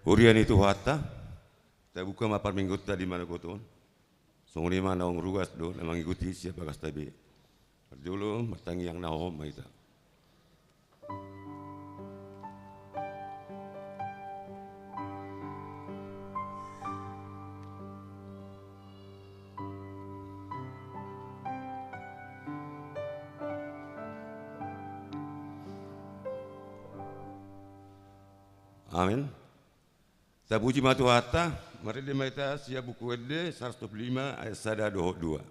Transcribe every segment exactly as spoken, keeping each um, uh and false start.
Huria ni Tuhanta, tabuka ma parminggunta di manogot on. Songon i ma naung ruas do na mangikuti sian bagasta be. Parjolo martangiang na hohom ma hita. Amen. Tapuji ma Tuhanta. Marende ma hita sian Buku Ende saratus dua pulu lima ayat sada dohot dua.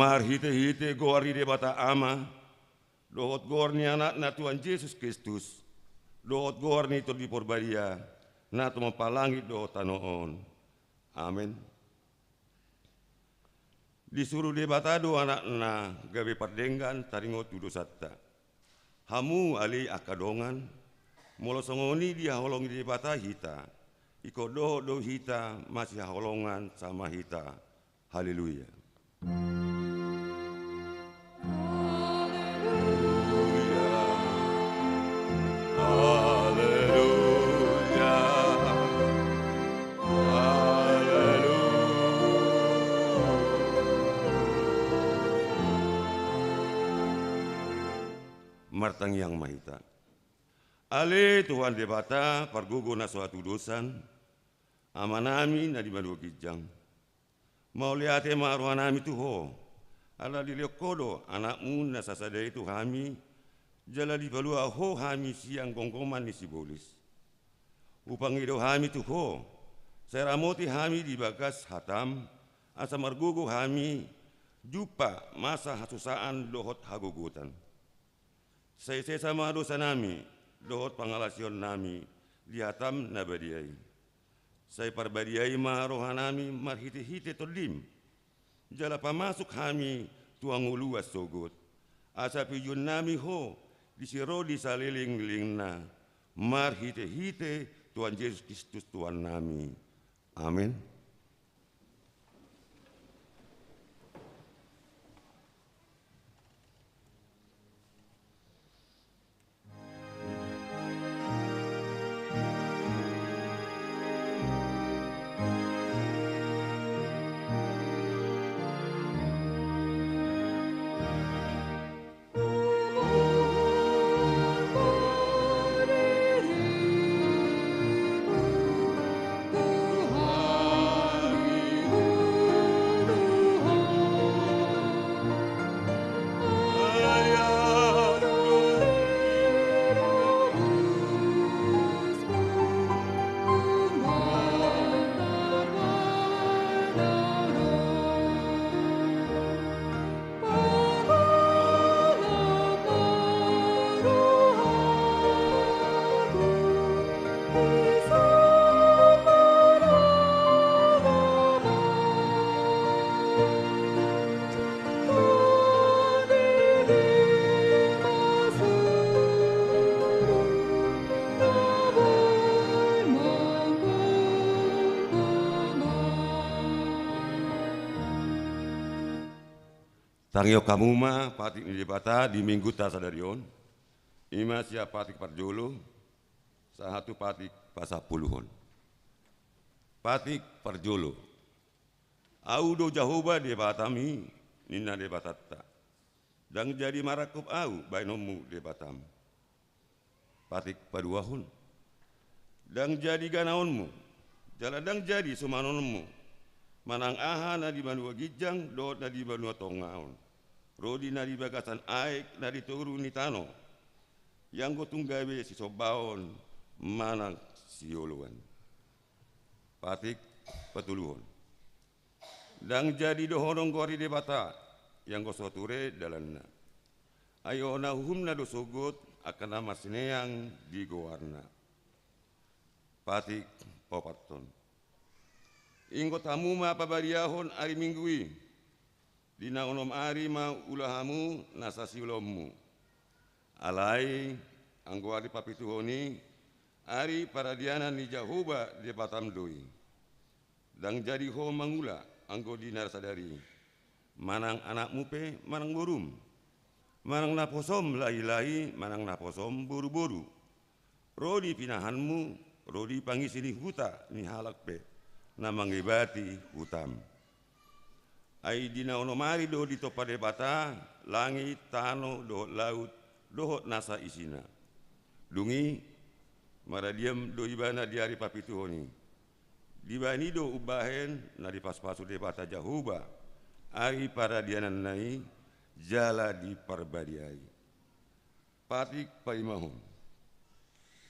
Marhitehite goar ni Debata Ama, dohot goar ni Anakna Tuhan Jesus Kristus, dohot goar ni Tondi Parbadia, na tumompa langit dohot tano on. Amen. Disuru Debata do Anakna gabe pardenggan taringot tu dosanta. Hamu ale angka dongan, molo songon i dihaholongi Debata hita, ingkon dohot do hita masihaholongan sama hita. Haleluya. Haleluya. Haleluya. Haleluya. Martangiang ma hita. Ale Tuhan Debata, pargogo na so hatudosan, Amanami na di banua ginjang. Mauliate ma rohanami tu Ho, ala dilehon Ho do Anakmu na sasada i tu hami, jala dipalua Ho hami sian gomgoman ni sibolis. Hupangido hami tu Ho, sai ramoti hami di bagas hataM, asa margogo hami jumpa masa hasusaan dohot hagogotan. Sai sesa ma dosanami dohot pangalasionnami di hataM na badia i. Sai parbadiai ma rohanami marhitehite TondiM, jala pamasuk hami tu hangoluan sogot, asa pijionnami Ho disi ro di salelenglelengna, marhitehite Tuhan Jesus Kristus Tuhannami. Amen. Tangihon hamu ma patik ni Debata di mingguta sadari on, i ma sian patik parjolo sahat tu patik pasampuluhon. Patik parjolo. Ahu do Jahowa Debatami, ninna Debatanta. Ndang jadi marangkup ahu bahenonmu Debatam. Patik paduahon. Ndang jadi ganaonmu, jala ndang jadi sumanonmu, manang aha na di banua ginjang dohot na di banua tonga on, ro di na di bagasan aek na di toru ni tano, ianggo tung gabe sisombaon manang sioloan. Patik patoluhon. Ndang jadi dohonon goar ni Debata, ianggo so ture dalanna. Ai ona uhumna do sogot angka na marsineang di goarna. Patik paopathon. Ingot hamu ma pabaliahon ari Minggu i, di na onom ari ma ula hamu nasa siulaonmu. Alai anggo ari papituhon i, ari paradianan ni Jahowa Debatam do i. Ndang jadi ho mangula anggo di na sadari i, manang anakmu pe manang borum, manang naposom lahilahi manang naposom boruboru, ro di pinahanmu, ro di pangisi ni huta ni halak pe na mangebati hutam. Ai di na onom ari do ditompa Debata langit, tano dohot laut dohot nasa isina. Dung i maradian do ibana di ari papituhon i. Dibahen i do umbahen na dipasupasu Debata Jahowa ari paradiananna i jala diparbadiai. Patik palimahon.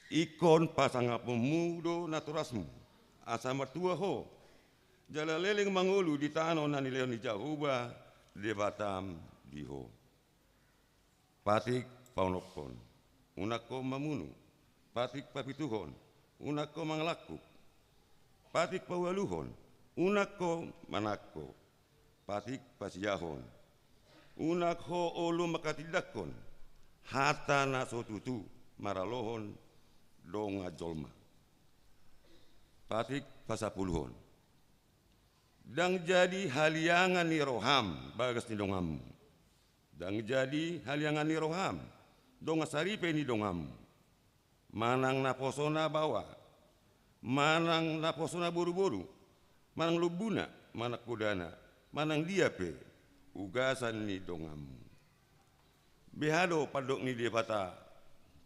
Ingkon pasangaponmu do natorasmu, asa martua ho, jala leleng mangolu di tano na nilehon ni Jahowa Debatam di ho. Patik paonomhon. Unang ho mamunu. Patik papituhon. Unang ho mangalangkup. Patik paualuhon. Unang ho manangko. Patik pasiahon. Unang ho olo mangkatindangkon hata na so tutu maralohon dongan jolma. Patik pasampuluhon. Ndang jadi haliangan ni roham bagas ni donganmu. Ndang jadi haliangan ni roham dongan saripe ni donganmu. Manang naposona baoa, manang naposona boruboru, manang lombuna, manang hodana, manang dia pe ugasan ni donganmu. Beha do pandok ni Debata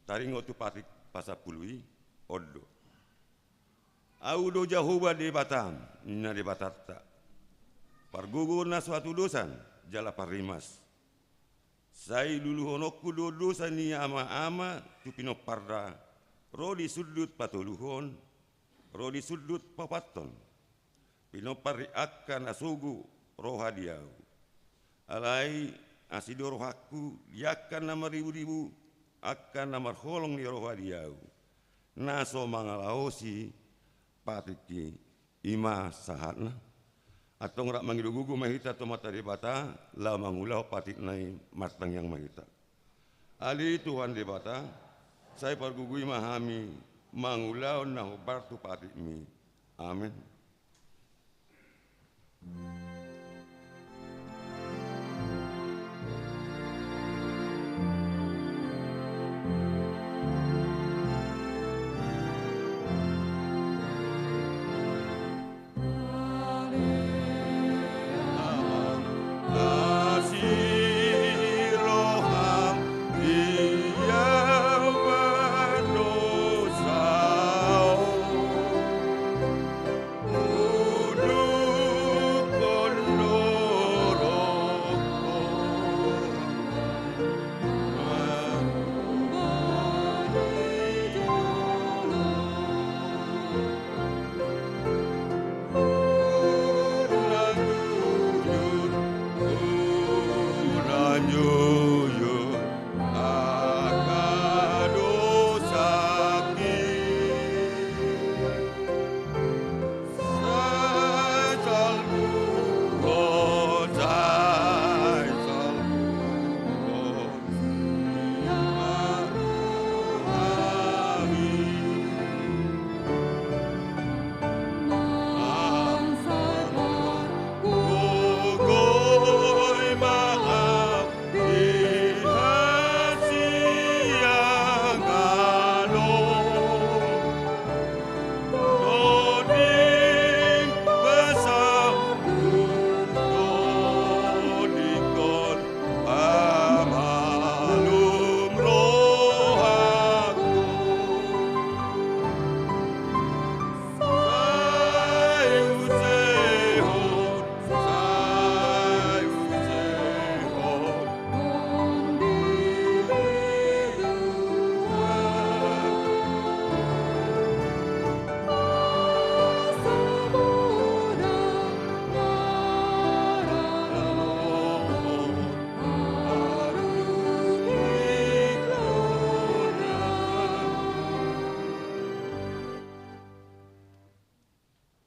taringot tu patik pasampulu i? On do. Ahu do Jahowa Debatam, ninna Debatanta, pargogo na so hatudosan jala parrimas. Sai luluhononku do dosa ni amaama tu pinomparna, ro di sundut patoluhon, ro di sundut paopathon. Pinompar ni angka na sogo roha di ahu. Alai asi do rohangku di angka na marriburibu, angka na marholong ni roha di ahu, na so mangalaosi patikki. I ma sahatna. Antong rap mangido gogo ma hita tu Amanta Debata laho mangulahon patikna i. Martangiang ma hita. Ale Tuhan Debata, sai pargogoi ma hami mangulahon na hombar tu patikmi. Amen.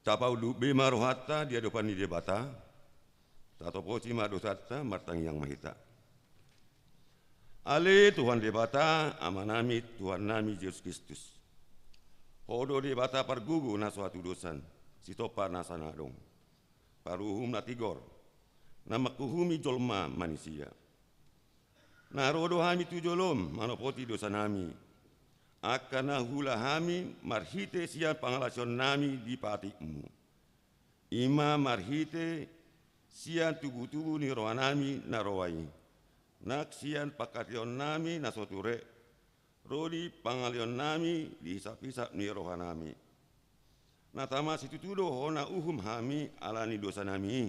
Tapaunduk be ma rohanta di adopan ni Debata, tatoposi ma dosanta, martangiang ma hita. Ale Tuhan Debata, Amanami, Tuhannami Jesus Kristus. Ho do Debata pargogo na so hatudosan, sitompa nasa na adong, paruhum na tigor, na manguhumi jolma manisia. Na ro do hami tu jolom manopoti dosanami, angka na huula hami marhite sian pangalaosionnami di patikmu. I ma marhite sian tubutubu ni rohanami na roa i, nang sian pangkataionnami na so ture, ro di pangaleonnami di hisaphisap ni rohanami. Na tama situtu do Ho na uhum hami ala ni dosanami i.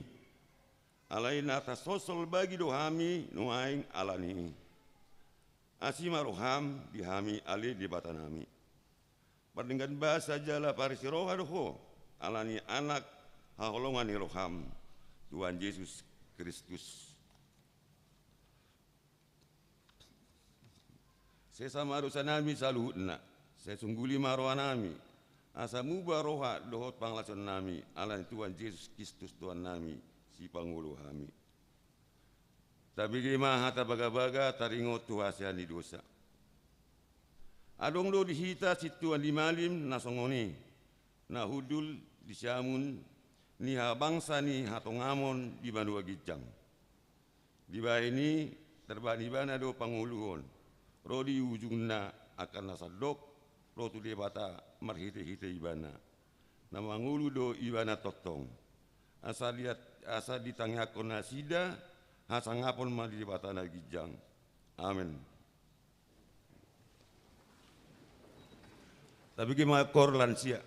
Alai na tasolsol bagi do hami nuaeng ala ni i. Asi ma roham di hami ale Debatanami. Pardenggan basa jala parisi roha do Ho, ala ni Anak haholongan ni roham, Tuhan Jesus Kristus. Sesa ma dosanami saluhutna, sai sungguli ma rohanami, asa muba roha dohot pangalaosionnami, ala ni Tuhan Jesus Kristus Tuhannami, sipangolu hami. Tabege ma hata bagabaga taringot tu hasea ni dosa. Adong do di hita sintua ni malim na songon i, na hundul di siamun ni habangsa ni hatongamon di banua ginjang. Dibahen i tarbahen ibana do pangoluhon, ro di ujungna angka na sandok ro tu Debata marhitehite ibana. Na mangolu do ibana tongtong. Asa di, asa ditangiangkon nasida hasangapon ma di Debata na ginjang. Amen. Tabege ma koor lansia.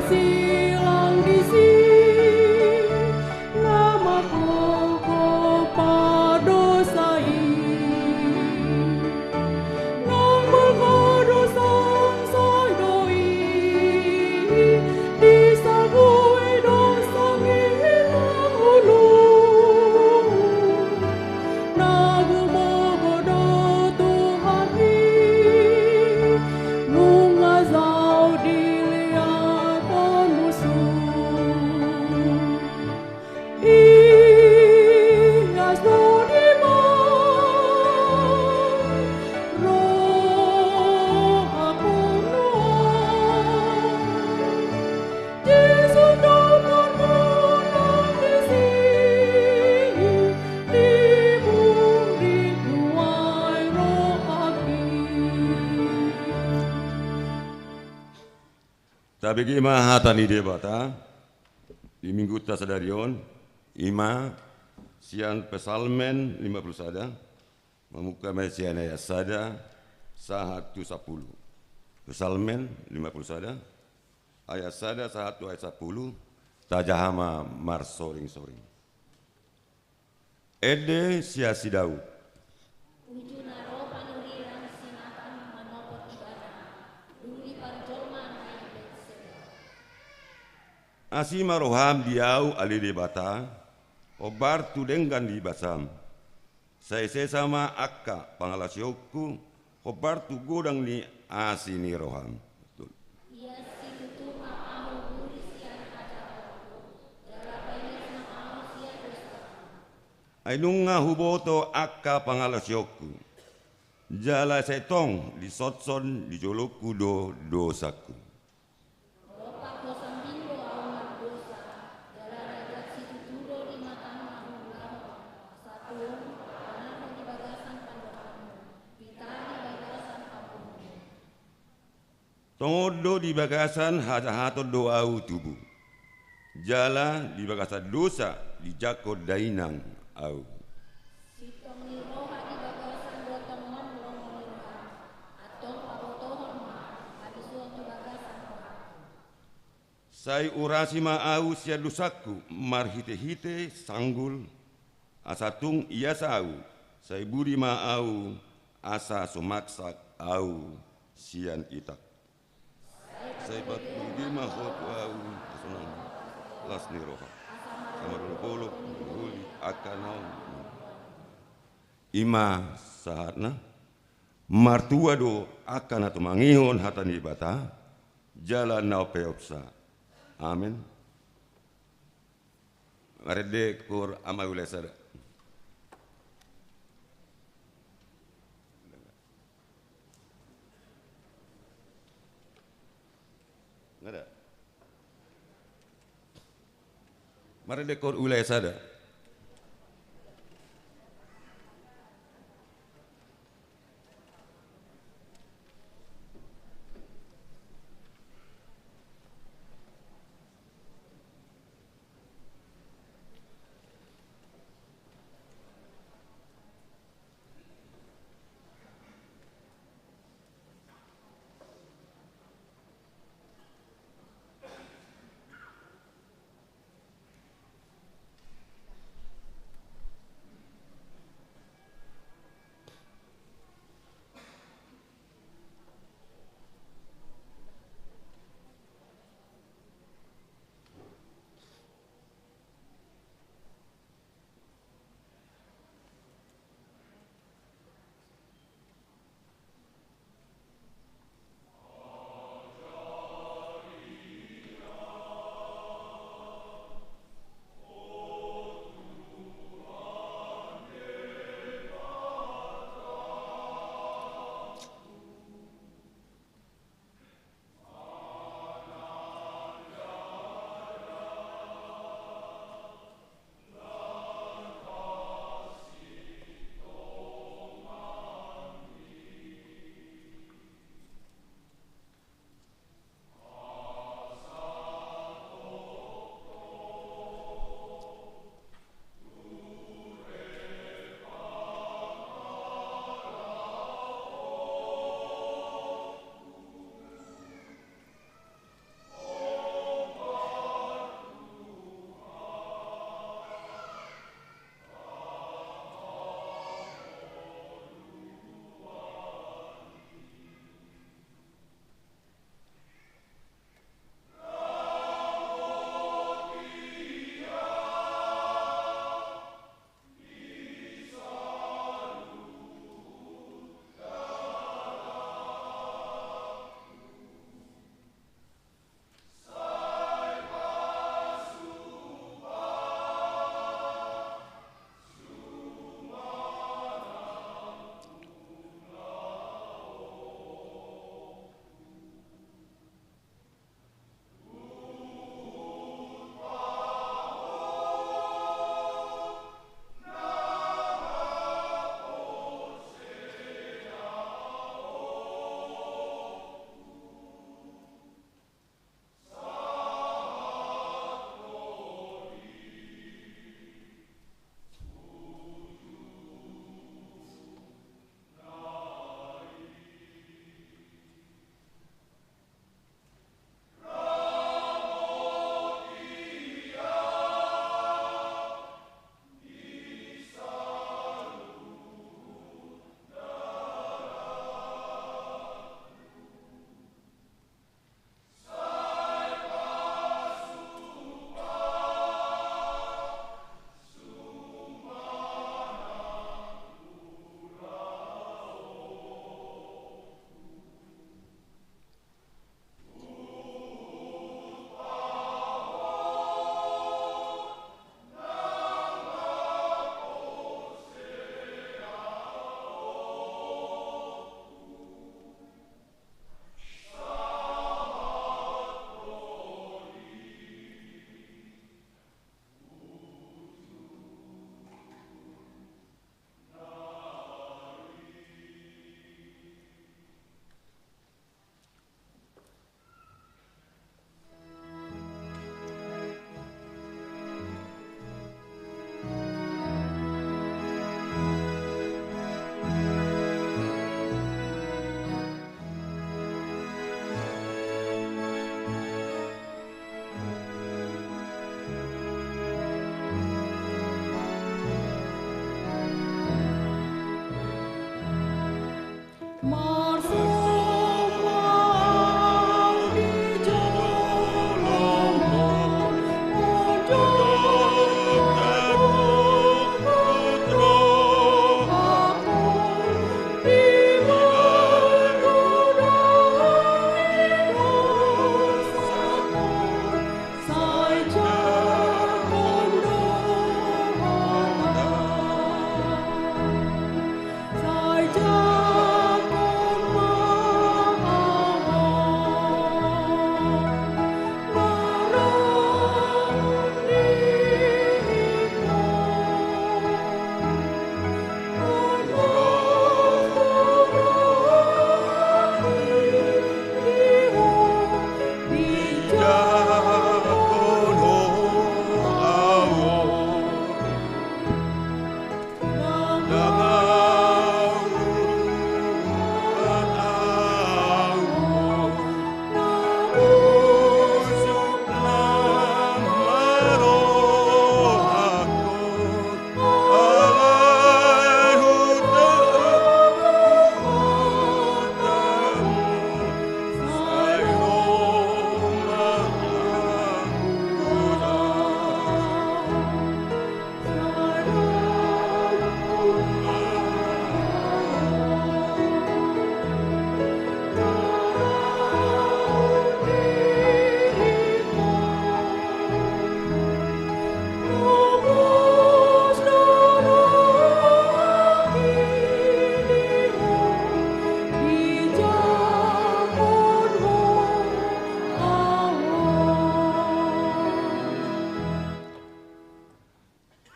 Silang disi na manggohi pardosa i, nang manghadosi sai do i, disalpu i dosa ni na ulu. Na gumogo do Tuhan i, nunga jau dilehon musu. Ias do dima rohangku nuaeng. Jesus do parmulaan disi, di pudi nuaeng rohangki. Tabege ma hata ni Debata di Minggunta sadari on, i ma sian Psalmen lima pulu sada, mamungka ma sian ayat sada sahat tu sampulu. Psalmen lima pulu sada, ayat sada sahat tu ayat sampulu, tajaha ma marsoring-soring. Ende sian si Daud. Uju na ro panurirang si Natan manopot ibana, dung diparjolo na i Betseba. Asi ma roham di ahu ale Debata, hombar tu denggan ni basam. Sai sesa ma angka pangalaosionku, hombar tu godang ni asi ni roham. Betul. Ia situtu ma ahu buri sian hajahatonku, jala paias ma ahu sian dosangku. Ai nunga huboto angka pangalaosionku, jala sai tong disonson di jolongku do dosangku. Dompak hosambing do ahu mardosa, jala rajat situtu do di matam ahu ulaon. Satuon, panar ma di bagasan pandohanmu, pitah di bagasan hamumu. Tongon do di bagasan hajahaton do ahu tubu, jala di bagasan dosa dijangkon dainang ahu. Sintong ni roha di bagasan do tongon lomo ni roham, antong pabotohon ma habisuhon tu bagasan rohangku. Sai urasi ma ahu sian dosangku marhitehite sanggul, asa tung ias ahu, sai buri ma ahu, asa so maksak ahu sian itang. Sai patudi ma ho tu ahu, asa unang las ni roha, asa marolopolop, mangoli angka na on. I ma sahatna. Martua do angka na tumangihon hata ni Debata, jala na umpeopsa. Amen. Marende koor ama i ulaon sada. Nga ada. Marende koor ulaon sada.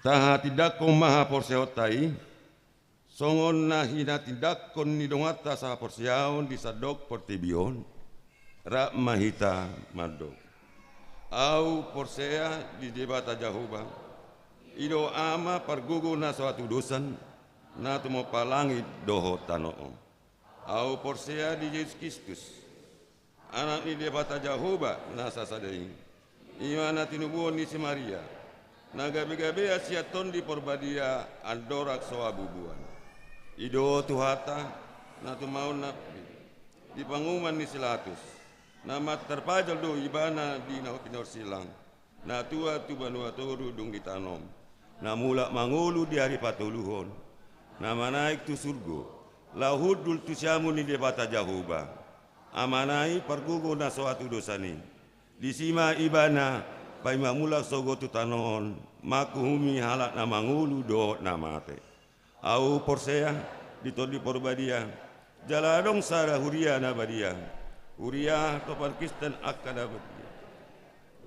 Tahatindangkon ma haporseaonta i, songon na hinatindangkon ni donganta sahaporseaon di sandok portibi on. Rap ma hita mandok. Ahu porsea di Debata Jahowa, i do Ama pargogo na so hatudosan, na tumompa langit dohot tano on. Ahu porsea di Jesus Kristus, Anak ni Debata Jahowa na sasada i, i ma na tinubuhon ni si Maria, na gabegabean sian Tondi Porbadia andorang so habubuhan. I do Tuhanta, na tumaon na di panguhuman ni si Latus, na mantarpajal do Ibana di na pinorsilang, na tua tu banua toru dung ditanom, na mulak mangolu di ari patoluhon, na manaek tu surgo, laho hundul tu siamun ni Debata Jahowa, Amana i pargogo na so hatudosan i. Disi ma Ibana paima mulak sogot tu tano on, manguhumi halak na mangolu dohot na mate. Ahu porsea di Tondi Porbadia, jala adong sada huria na badia, huria topan Kristen angka na badia,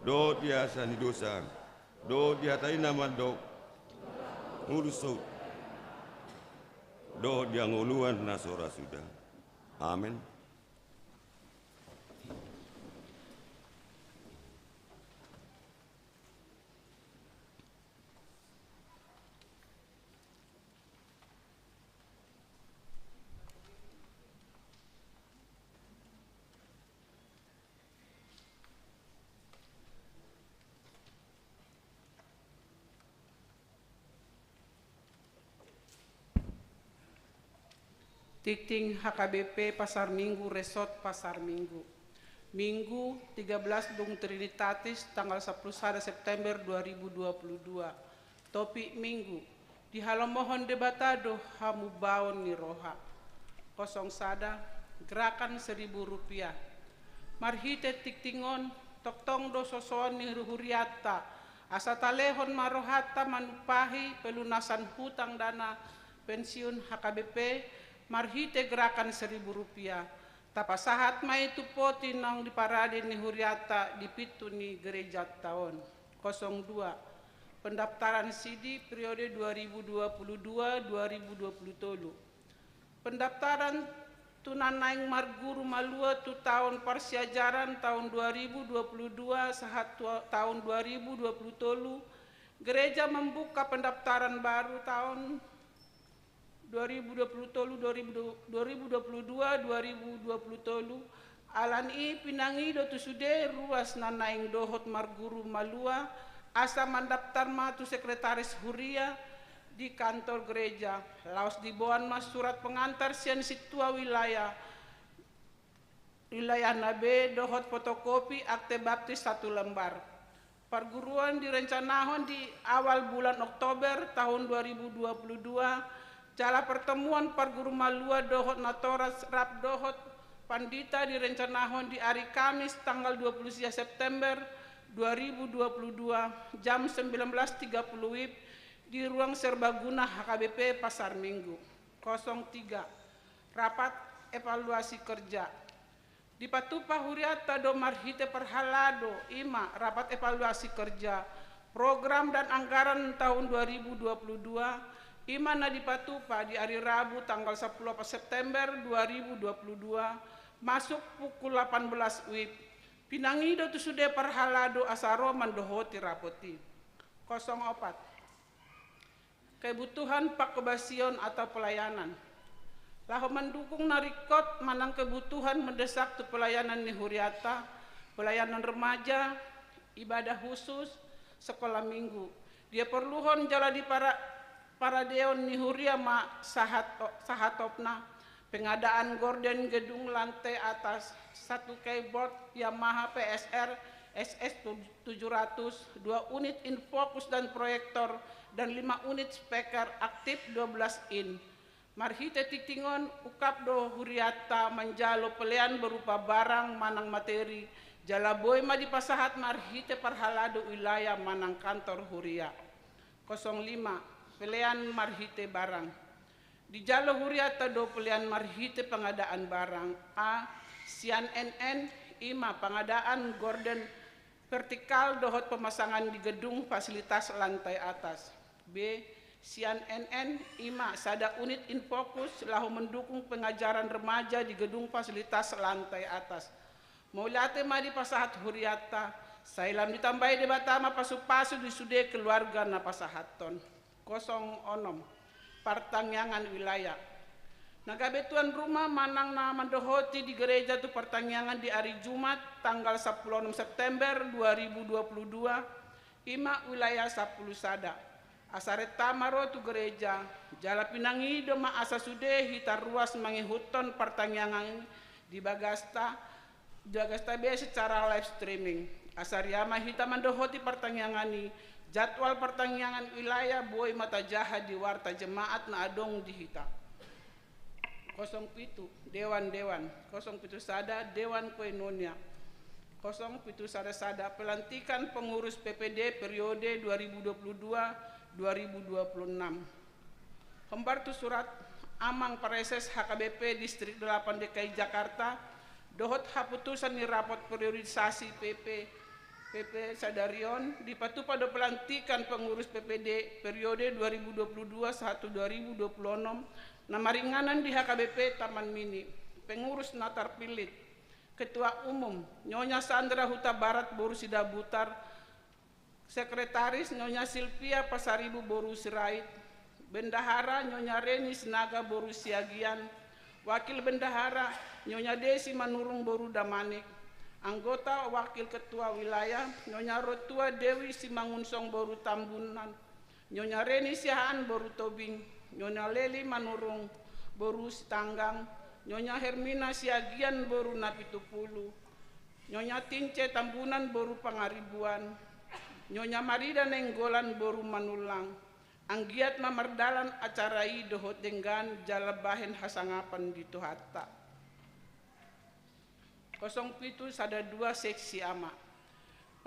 dohot di asa ni dosa, dohot di hata i na mandok, uruso, dohot di hangoluan na so ra suda. Amen. Tingting H K B P Pasar Minggu, Resort Pasar Minggu. Minggu tiga belas dung Trinitatis, tanggal sapuluh sada September dua ribu dua puluh dua. Topik Minggu: Dihalomohon Debata do hamubaon ni roha. Kosong sada, gerakan seribu rupiah. Marhite tingting on, tongtong do sosoon ni hurianta, asa talehon ma rohanta manumpahi pelunasan hutang dana pensiun H K B P marhite gerakan seribu rupiah. Tapasahat ma i tu poti naung diparade ni hurianta di pintu ni gerejanta on. Kosong dua, pendaftaran sidi periode dua ribu dua puluh dua dua ribu dua puluh tolu. Pendaftaran tu na naeng marguru malua tu taon parsiajaran taon dua ribu dua puluh dua sahat tua-, taon dua ribu dua puluh tolu, gereja membuka pendaftaran baru taon dua ribu dua puluh tolu, dua ribu, dua ribu dua puluh dua, dua ribu dua puluh tolu. Alani i pinangido tu sude ruas na naeng dohot marguru malua, asa mandaftar ma tu sekretaris huria di kantor gereja, laos diboan ma surat pengantar sian sintua wilayah, wilayahna be dohot fotokopi akte baptis satu lembar. Parguruan direncanahon di awal bulan Oktober taon dua ribu dua puluh dua, jala pertemuan parguru malua dohot natoras rap dohot pandita direncanahon di ari Kamis tanggal dua puluh sia September dua ribu dua puluh dua, jam sembilan belas tiga puluh WIB, di ruang serbaguna H K B P Pasar Minggu. Kosong tiga, rapat evaluasi kerja. Dipatupa hurianta do marhite parhalado, i ma rapat evaluasi kerja program dan anggaran tahun dua ribu dua puluh dua, i ma na dipatupa di ari Rabu tanggal sapuluh opat September dua ribu dua puluh dua, masuk pukul lapan belas WIB. Pinangido tu sude parhalado asa ro mandohoti rapot i. Kosong opat. Kebutuhan pangkobasion atau pelayanan. Laho mandukung na ringkot manang kebutuhan mendesak tu pelayanan ni hurianta, pelayanan remaja, ibadah khusus, sekolah minggu. Diporluhon jala dipara-, paradeon ni huria ma sahat-, sahatopna, pengadaan gorden gedung lantai atas, satu keyboard Yamaha P S R S S tujuh ratus, dua unit infocus dan proyektor, dan lima unit speaker aktif dua belas in. Marhite tingting on ungkap do hurianta manjalo pelean berupa barang manang materi, jala boi ma dipasahat marhite parhalado wilayah manang kantor huria. Kosong lima, pelean marhite barang. Dijalo hurianta do pelean marhite pengadaan barang. A, sian N N, i ma pengadaan gorden vertikal dohot pemasangan di gedung fasilitas lantai atas. B sian N N, i ma sada unit in fokus laho mendukung pengajaran remaja di gedung fasilitas lantai atas. Mauliate ma dipasahat hurianta, sai lam ditambai Debata ma pasupasu di sude keluarga na pasahathon. Kosong onom. Partangiangan wilayah. Na gabe tuan rumah manang na mandohoti di gereja tu partangiangan di ari Jumat tanggal sampulu onom September dua ribu dua puluh dua, i ma wilayah sampulu sada. Asa renta ma ro tu gereja, jala pinangido ma asa sude hita ruas mangihuthon partangiangan di bagasta, di bagasta be secara live streaming. Asa riama hita mandohoti partangiangan i, jadwal partangiangan wilayah boi ma tajaha di warta jemaat na adong di hita. Kosong pitu, dewan-dewan. Kosong pitu sada, dewan koinonia. Kosong pitu sada sada, pelantikan pengurus P P D periode dua ribu dua puluh dua dua ribu dua puluh enam. Hombar tu surat Amang Praeses H K B P Distrik delapan D K I Jakarta, dohot haputusan ni rapot priorisasi P P, P P sadari on, dipatupa do pelantikan pengurus P P D periode dua ribu dua puluh dua sahat tu dua ribu dua puluh enam, na maringanan di H K B P Taman Mini. Pengurus na tarpillit: Ketua Umum, Nyonya Sandra Hutabarat boru Sidabutar, Sekretaris, Nyonya Silvia Pasaribu boru Sirait. Bendahara, Nyonya Reni Sinaga boru Siagian. Wakil bendahara, Nyonya Desi Manurung boru Damanik. Anggota wakil ketua wilayah, Nyonya Rotua Dewi Simangunsong boru Tambunan. Nyonya Reni Siahaan boru Tobing. Nyonya Leli Manurung boru Sitanggang. Nyonya Hermina Siagian boru Napitupulu. Nyonya Tince Tambunan boru Pangaribuan. Nyonya Marida Nainggolan boru Manullang. Anggiat ma mardalan acara i dohot denggan jala bahen hasangapan di Tuhanta. Kosong pitu sada dua, seksi ama.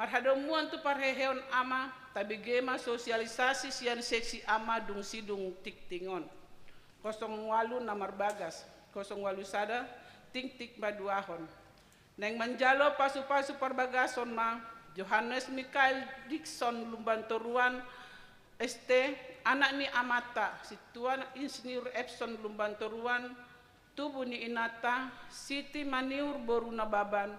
Marhadomuan tu parheheon ama, tabege ma sosialisasi sian seksi ama dung sidung tingting on. Kosong walu, na marbagas. Kosong walu sada, tingting paduahon. Naeng manjalo pasupasu parbagason ma Johannes Mikael Dikson Lumbantoruan, S T, anak ni amanta Sintua Insinyur Epson Lumbantoruan, tubu ni inanta Siti Maniur boru Nababan,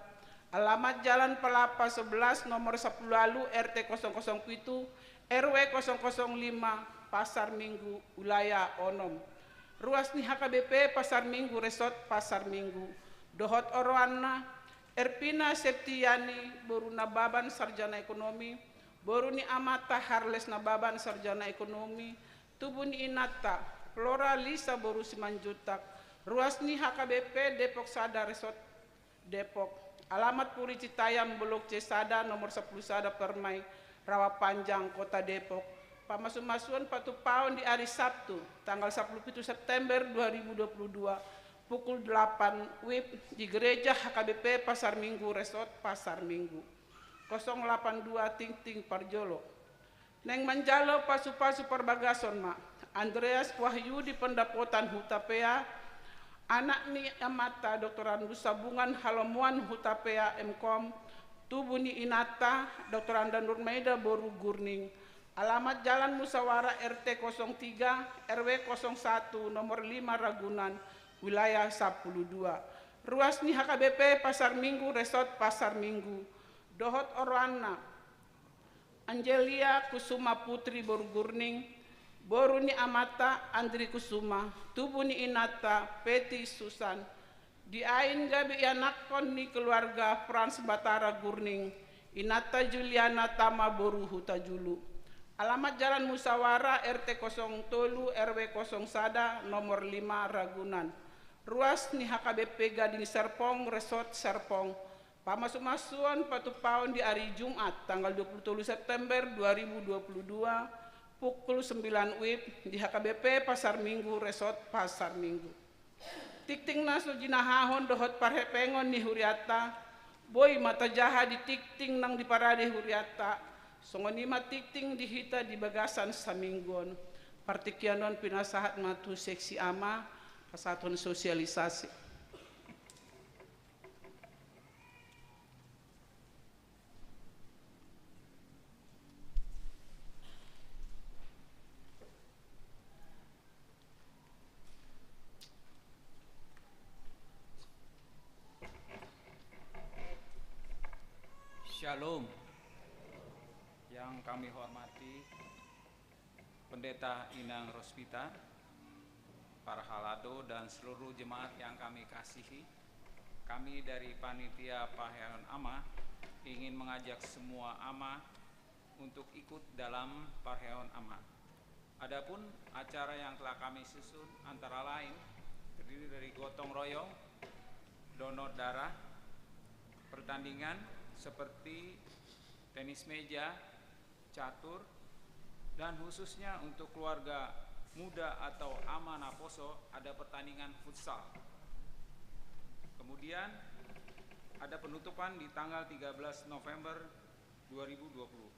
alamat Jalan Palapa sebelas, nomor sampulu ualu, R T kosong kosong pitu, R W kosong kosong lima, Pasar Minggu, wilayah onom. Ruas ni H K B P Pasar Minggu, Resort Pasar Minggu. Dohot oroanna: Erpina Septiani boru Nababan, sarjana ekonomi, boru ni amanta Harles Nababan, sarjana ekonomi, tubu ni inanta Flora Lisa boru Simanjuntak. Ruas ni H K B P Depok Sada, Resort Depok. Alamat Puri Citayam, Blok C sada, nomor sampulu sada Permai, Rawapanjang, Kota Depok. Pamasumasuon patupaon di ari Sabtu, tanggal sampulu pitu September dua ribu dua puluh dua, pukul delapan W I B di Gereja H K B P Pasar Minggu, Resort Pasar Minggu. Kosong lapan dua, tingting parjolo. Naeng manjalo pasupasu parbagason ma Andreas Wahyudi Pendapotan Hutapea, anak ni amanta Doktorandus Sabungan Halomoan Hutapea, M Kom, tubu ni inanta Doktoranda Nurmaida boru Gurning, alamat Jalan Musawara, R T kosong tiga, R W kosong satu, nomor lima Ragunan, wilayah sampulu dua. Ruas ni H K B P Pasar Minggu, Resort Pasar Minggu. Dohot oroanna: Angelia Kusuma Putri boru Gurning, boru ni amanta Andri Kusuma, tubu ni inanta Peti Susan. Diain gabe ianakhon ni keluarga Frans Batara Gurning, inanta Juliana Tama boru Hutajulu. Alamat Jalan Musawara, R T kosong tolu, R W kosong sada, nomor lima Ragunan. Ruas ni H K B P Gading Serpong, Resort Serpong. Pamasumasuon patupaon di ari Jumat, tanggal dua puluh tolu September dua ribu dua puluh dua, pukul sembilan W I B di H K B P Pasar Minggu, Resort Pasar Minggu. Tingting na so jinahahon dohot parhepengon ni hurianta, boi ma tajaha di tingting nang diparade hurianta. Songon i ma tingting di hita di bagasan saminggu on. Partingkian on pinasahat ma tu seksi ama, pasahathon sosialisasi. Shalom. Yang kami hormati Pendeta Inang Rospita, para halado, dan seluruh jemaat yang kami kasihi, kami dari Panitia Parheon Ama ingin mengajak semua ama untuk ikut dalam Parheon Ama. Adapun acara yang telah kami susun antara lain terdiri dari gotong royong, donor darah, pertandingan seperti tenis meja, catur, dan khususnya untuk keluarga muda atau ama naposo ada pertandingan futsal. Kemudian ada penutupan di tanggal tiga belas November dua ribu dua puluh.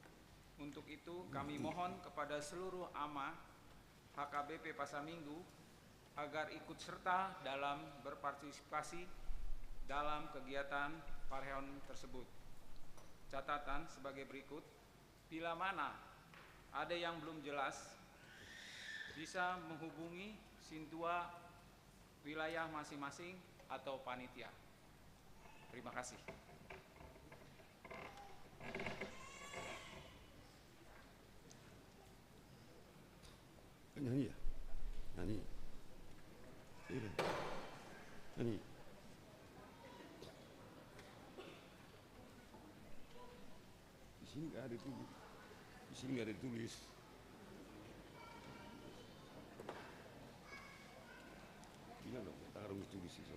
Untuk itu, kami mohon kepada seluruh ama H K B P Pasar Minggu agar ikut serta dalam berpartisipasi dalam kegiatan Parheon tersebut. Catatan sebagai berikut, bila mana ada yang belum jelas, bisa menghubungi sintua wilayah masing-masing atau panitia. Terima kasih. Nyanyi ya? Nyanyi. Iya. Nyanyi. Di sini nggak ada tulis. Di sini nggak ada tulis. Bilang dong, taruh tulis itu.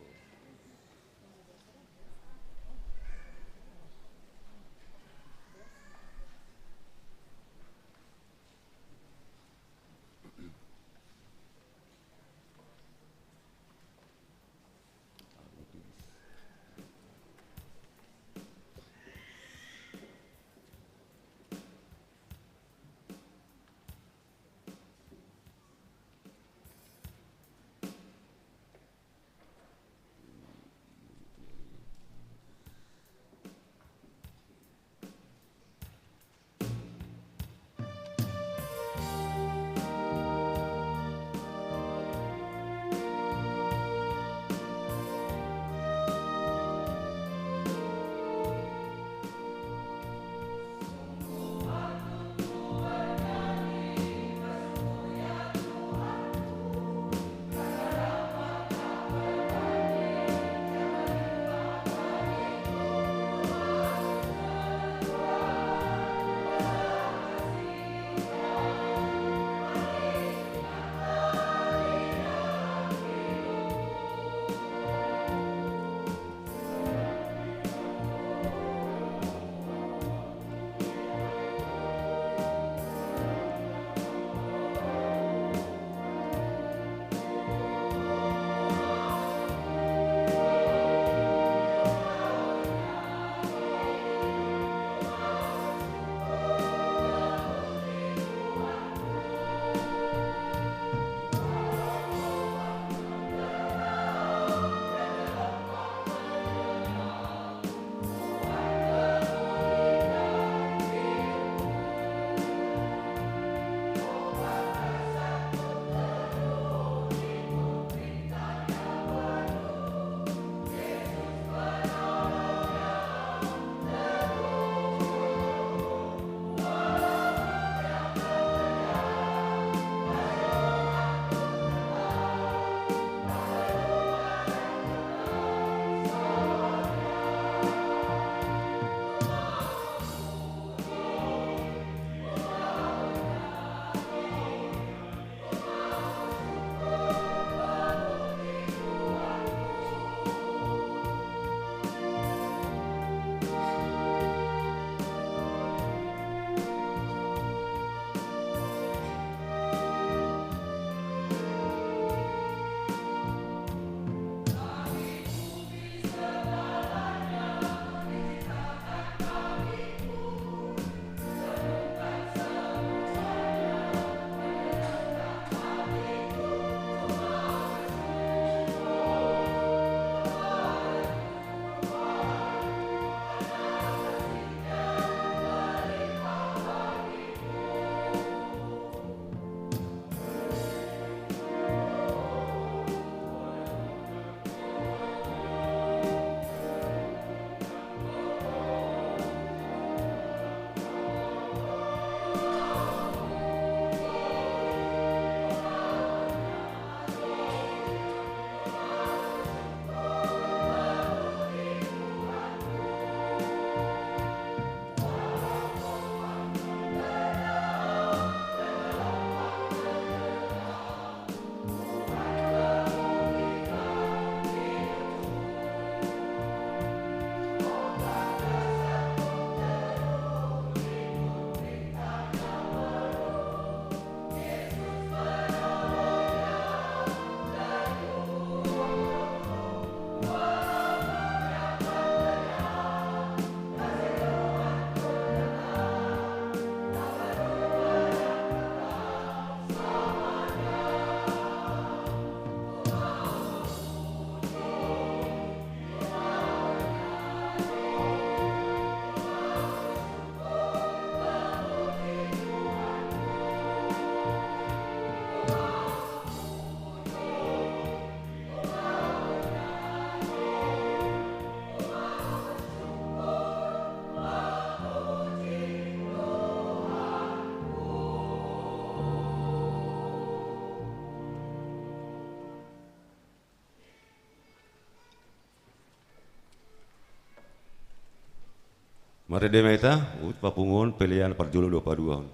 Marende ma hita, huhut papungu on pelean parjolo dohot paduahon.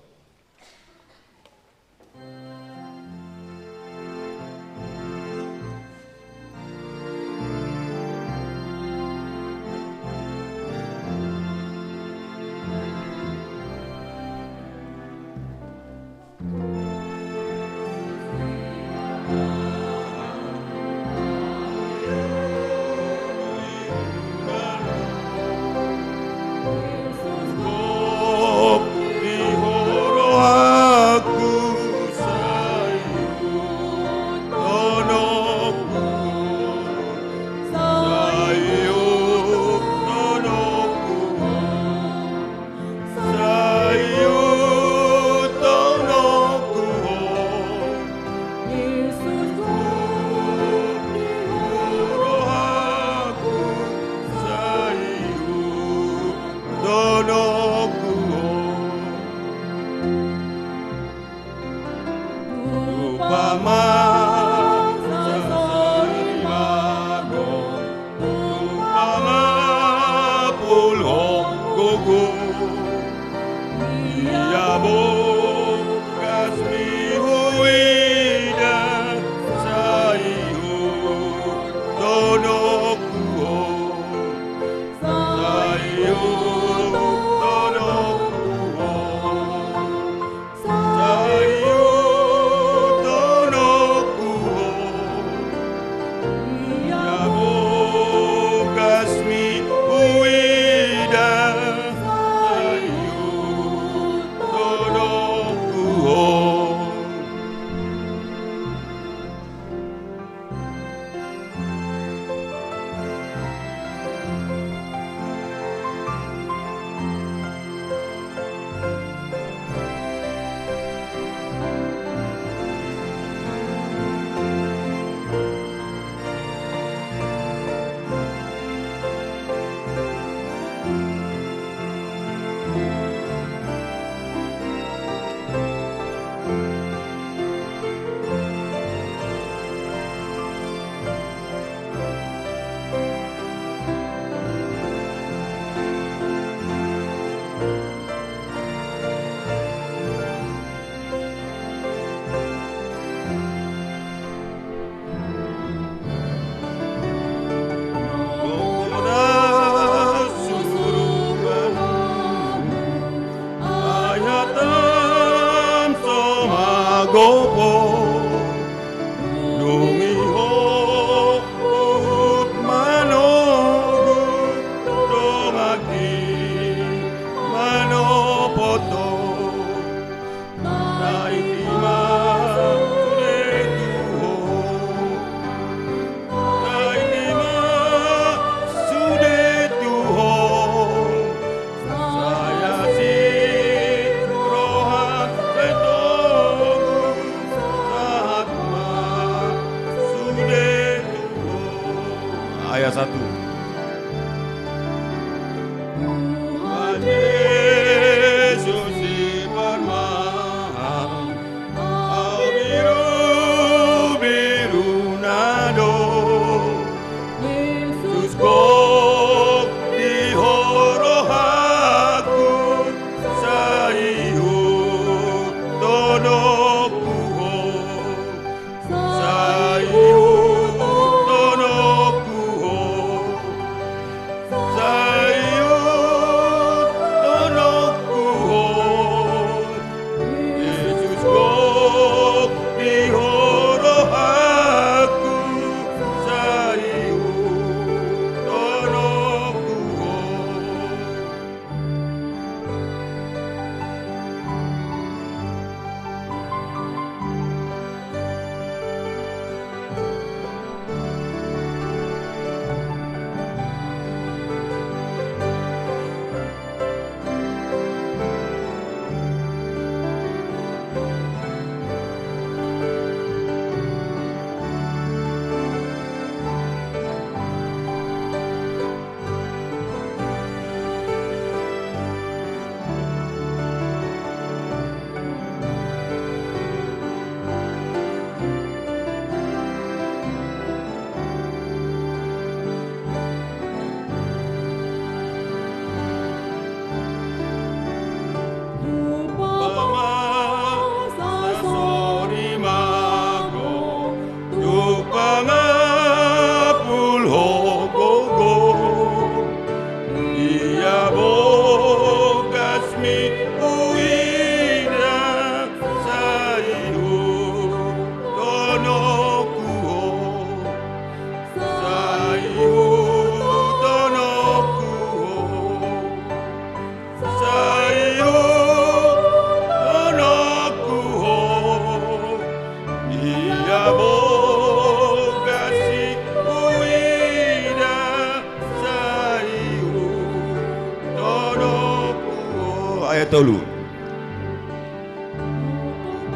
Tolu.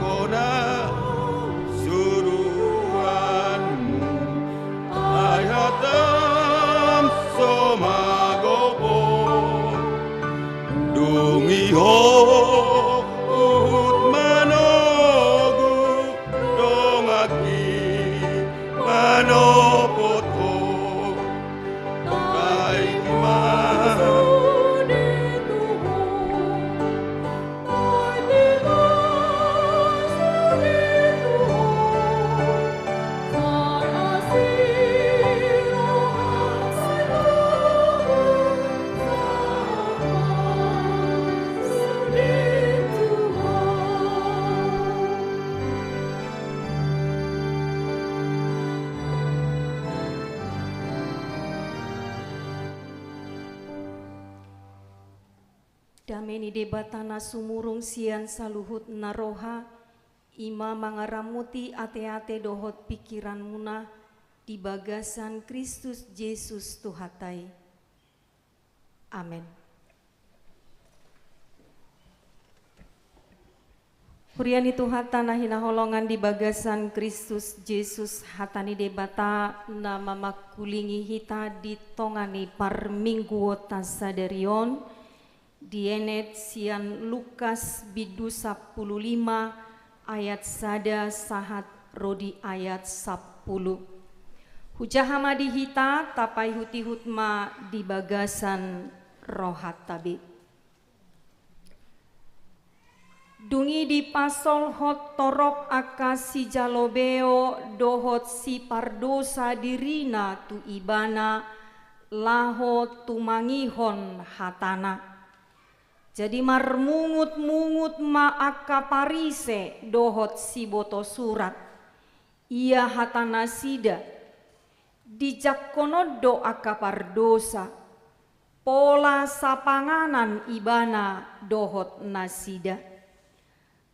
Tungkona suruanmu, ai hatam so magopo. Dung i ho huhut manogu, donganki manopot ho. Dame ni Debata na sumurung sian saluhut na roha, i ma mangaramoti ateate dohot pingkiranmuna di bagasan Kristus Jesus Tuhanta i. Amen. Huria ni Tuhanta na hinaholongan di bagasan Kristus Jesus, hata ni Debata na mamangkulingi hita di tonga ni parmingguonta sadari on, dienet sian Lukas bindu sampulu lima ayat sada sahat ro di ayat sampulu. Hujaha ma di hita, tapaihutihut ma di bagasan rohanta be. Dung i dipasolhot torop angka sijalobeo dohot sipardosa dirina tu Ibana, laho tumangihon hatana. Jadi marmungutmungut ma angka Parise dohot siboto surat. Ia hatanasida, dijangkon on do angka pardosa, pola sapanganan Ibana dohot nasida.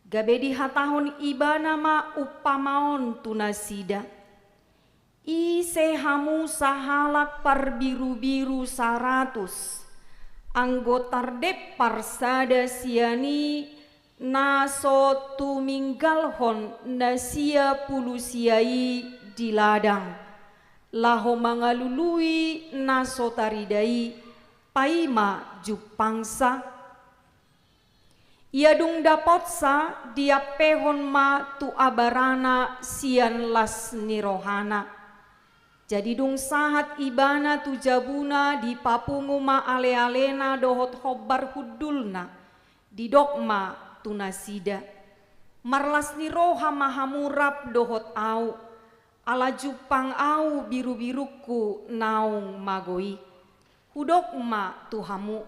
Gabe dihatahon Ibana ma umpama on tu nasida. Ise hamu sahalak parbirubiru saratus, anggo tardempar sada sian i na so tuminggalhon na sia pulu sia i di ladang, laho mangalului na so tarida i, paima jumpangsa? Ia dung dapotsa, diampehon ma tu abarana sian las ni rohana. Jadi dung sahat ibana tu jabuna, dipapungu ma alealena dohot hombar hundulna, didok ma tu nasida: Marlas ni roha ma hamu rap dohot ahu, ala jumpang ahu birubirungku naung mago i. Hudok ma tu hamu,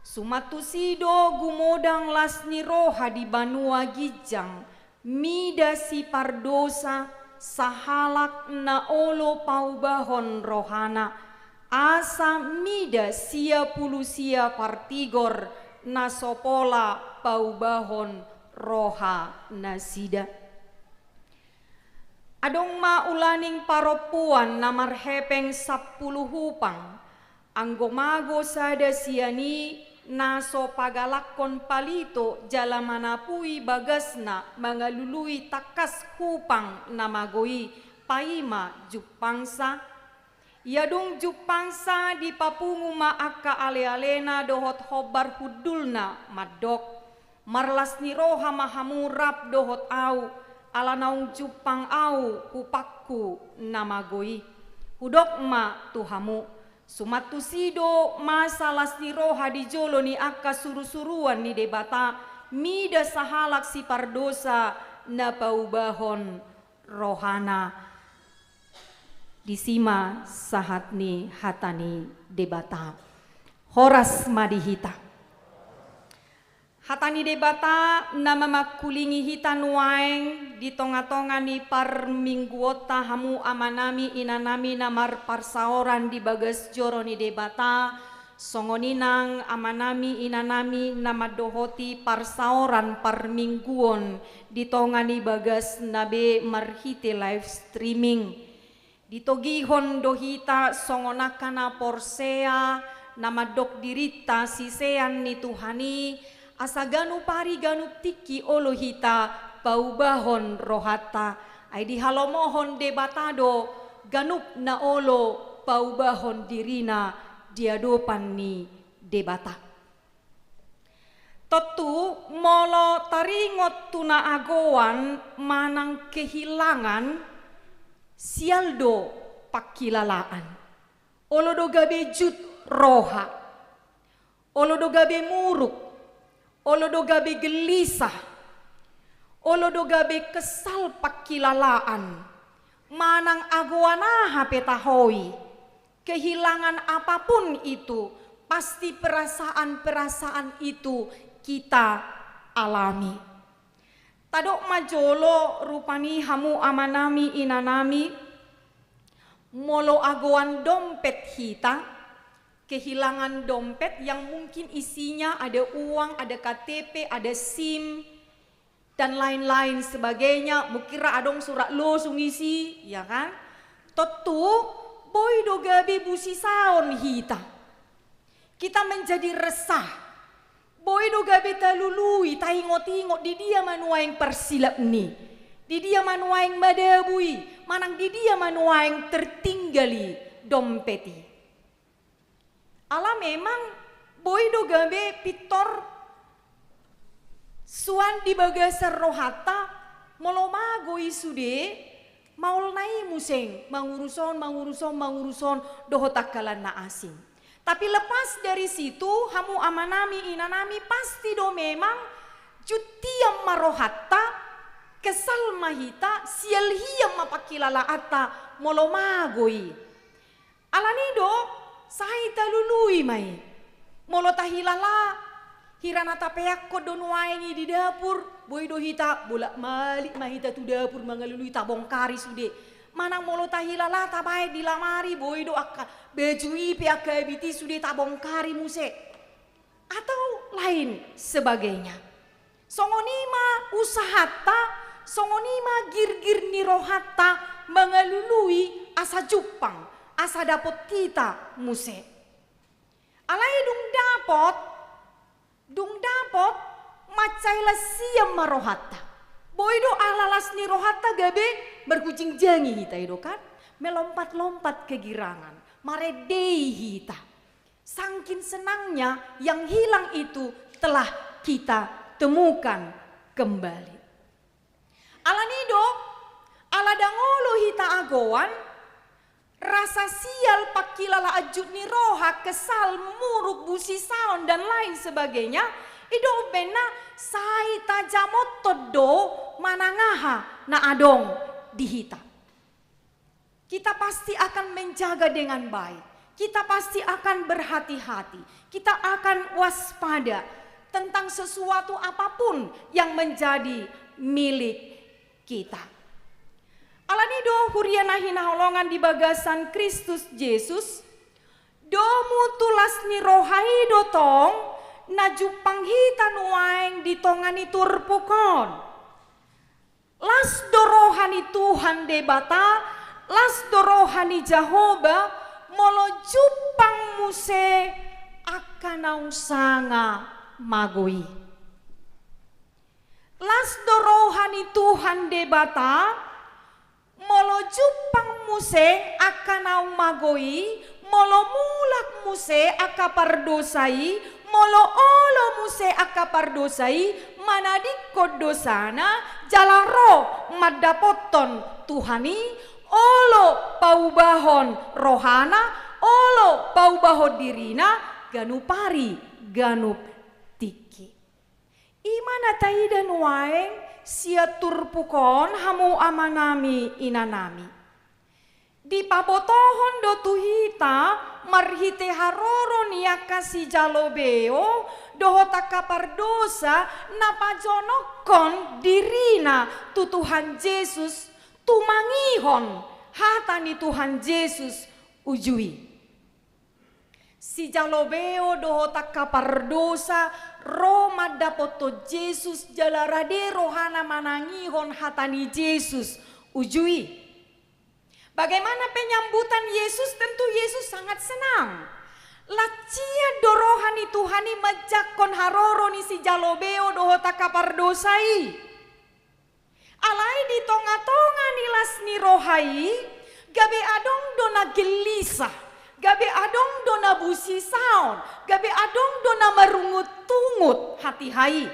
suman tusi do gumodang las ni roha di banua ginjang mida sipardosa sahalak na olo paubahon rohana, asa mida sia pulu sia partigor na so pola paubahon rohanasida. Adong ma ulaning parompuan na marhepeng sampulu hupang. Anggo mago sada sian i, na so pagalakkon palito jala manapui bagasna mangalului tangkas hupang na mago i, paima jumpangsa. Ia dung jumpangsa, dipapungu ma angka alealena dohot hombar hundulna, mandok: Marlas ni roha ma hamu rap dohot ahu, ala naung jumpang ahu hupangku na mago i. Hudok ma tu hamu, suman tusi do masa las ni roha di jolo ni angka surusuruan ni Debata mida sahalak sipardosa na paubahon rohana. Disi ma sahat ni hata ni Debata. Horas ma di hita. Hata ni Debata na mamangkulingi hita nuaeng di tongatonga ni parmingguonta, hamu amanami inanami na marparsaoran di bagas joro ni Debata, songon i nang amanami inanami na mandohoti parsaoran parmingguon di tonga ni bagasna be marhite live streaming. Ditogihon do hita songon angka na porsea, na mandok dirinta sisean ni Tuhan i, Asa ganup ari ganup tingki olo hita paubahon rohanta, ai dihalomohon Debata do ganup na olo paubahon dirina di adopan ni Debata. Tontu molo taringot tu na agoan manang kehilangan, sial do pangkilalaan. Olo do gabe jut roha. Olo do gabe muruk, olo do gabe gelisah, olo do gabe kesal pangkilalaan, manang agoan aha pe taho i, kehilangan apapun itu, pasti perasaan-perasaan itu kita alami. Tadok ma jolo rupani hamu amanami inanami, molo agoan dompet hita, kehilangan dompet yang mungkin isinya ada uang, ada K T P, ada SIM, dan lain-lain sebagainya, mungkin ra adong surat losung isi, ya kan? Tontu, boi do gabe busisaon hita. Kita menjadi resah. Boi do gabe talului, taingot-ingot, di dia ma nuaeng parsilapni, di dia ma nuaeng madabu i, manang di dia ma nuaeng tertinggal i dompet i. Ala memang boi do gabe pintor suan di bagasan rohanta, molo mago i sude, maolna i muse mangurus on, mangurus on, mangurus on, dohot angka na asing. Tapi lepas dari situ, hamu amanami, inanami, pasti do memang jut hian ma rohanta, kesal ma hita, sial hian ma pangkilalaanta, molo mago i. Alani do, sai talului ma i. Molo tahilala, hira na tapeakkon do nuaeng i di dapur, boi do hita, bolak-balik ma hita tu dapur mangalului, tabongkari sude. Manang molo tahilala, tabaen di lamari, boi do angka baju i pe, angka abit i sude tabongkari muse. Atau lain sebagainya. Songon i ma usahanta, songon i ma girgir ni rohanta mangalului asa jumpang, asa dapot hita muse. Alai dung dapot, dung dapot, mansai las hian ma rohanta. Boi do ala las ni rohanta gabe margunjinggangi hita i do kan, melompat-lompat kegirangan, marendei hita. Sangkin senangnya yang hilang itu telah kita temukan kembali. Alani do, ala ndang olo hita agoan, rasa sial, pangkilalaan, jut ni roha, kesal, muruk, busisaon, dan lain sebagainya, i do umbahen na sai tajamothon do manang aha na adong di hita. Kita pasti akan menjaga dengan baik. Kita pasti akan berhati-hati. Kita akan waspada tentang sesuatu apapun yang menjadi milik kita. Alani do huria na hinaholongan di bagasan Kristus Jesus, domu tu las ni roha i do tong na jumpang hita nuaeng di tonga ni turpuk on. Las do roha ni Tuhan Debata, las do roha ni Jahowa, molo jumpang muse angka naung sanga mago i. Las do roha ni Tuhan Debata, molo jumpang muse angka naung mago i, molo mulak muse angka pardosa i, molo olo muse angka pardosa i, manadingkon dosana, jala ro mandapothon Tuhan i, olo paubahon rohana, olo paubahon dirina, ganup ari, ganup tingki. I ma na taida nuaeng sian turpuk on, hamu amanami, inanami. Dipabotohon do tu hita marhite haroro ni angka sijalo beo dohot angka pardosa na pajonokhon dirina tu Tuhan Jesus, tumangihon hata ni Tuhan Jesus uju i. Sijalo beo dohot angka pardosa ro mandapothon Jesus jala rade rohana manangihon hata ni Jesus uju i. Bagaimana penyambutan Yesus? Tentu Yesus sangat senang. Lancian do roha ni Tuhan i manjangkon haroro ni sijalo beo dohot angka pardosa i. Alai di tonga-tonga ni las ni roha i, gabe adong do na gelisah, gabe adong do na busisaon, gabe adong do na marungut-ungut hatiha i.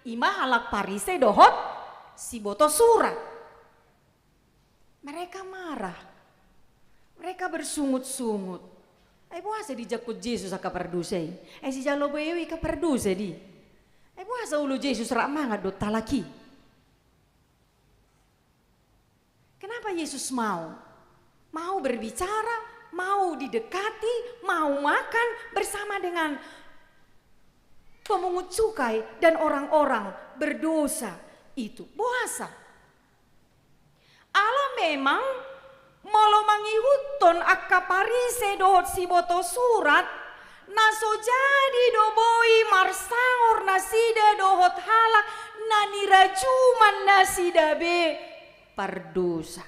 I ma halak Parise dohot siboto surat. Mereka marah. Mereka bersungut-sungut. Ai boasa dijangkon Jesus angka pardosa i? Ai sijalo beo i angka pardosa do i. Ai boasa olo Jesus rap mangan dohot halak i? Kenapa Yesus mau? Mau berbicara, mau didekati, mau makan bersama dengan pemungut cukai dan orang-orang berdosa itu. Boasa? Ala memang molo mangihuthon angka Parise dohot siboto surat, na so jadi do boi marsaor nasida dohot halak na nirajuman nasida be pardosa.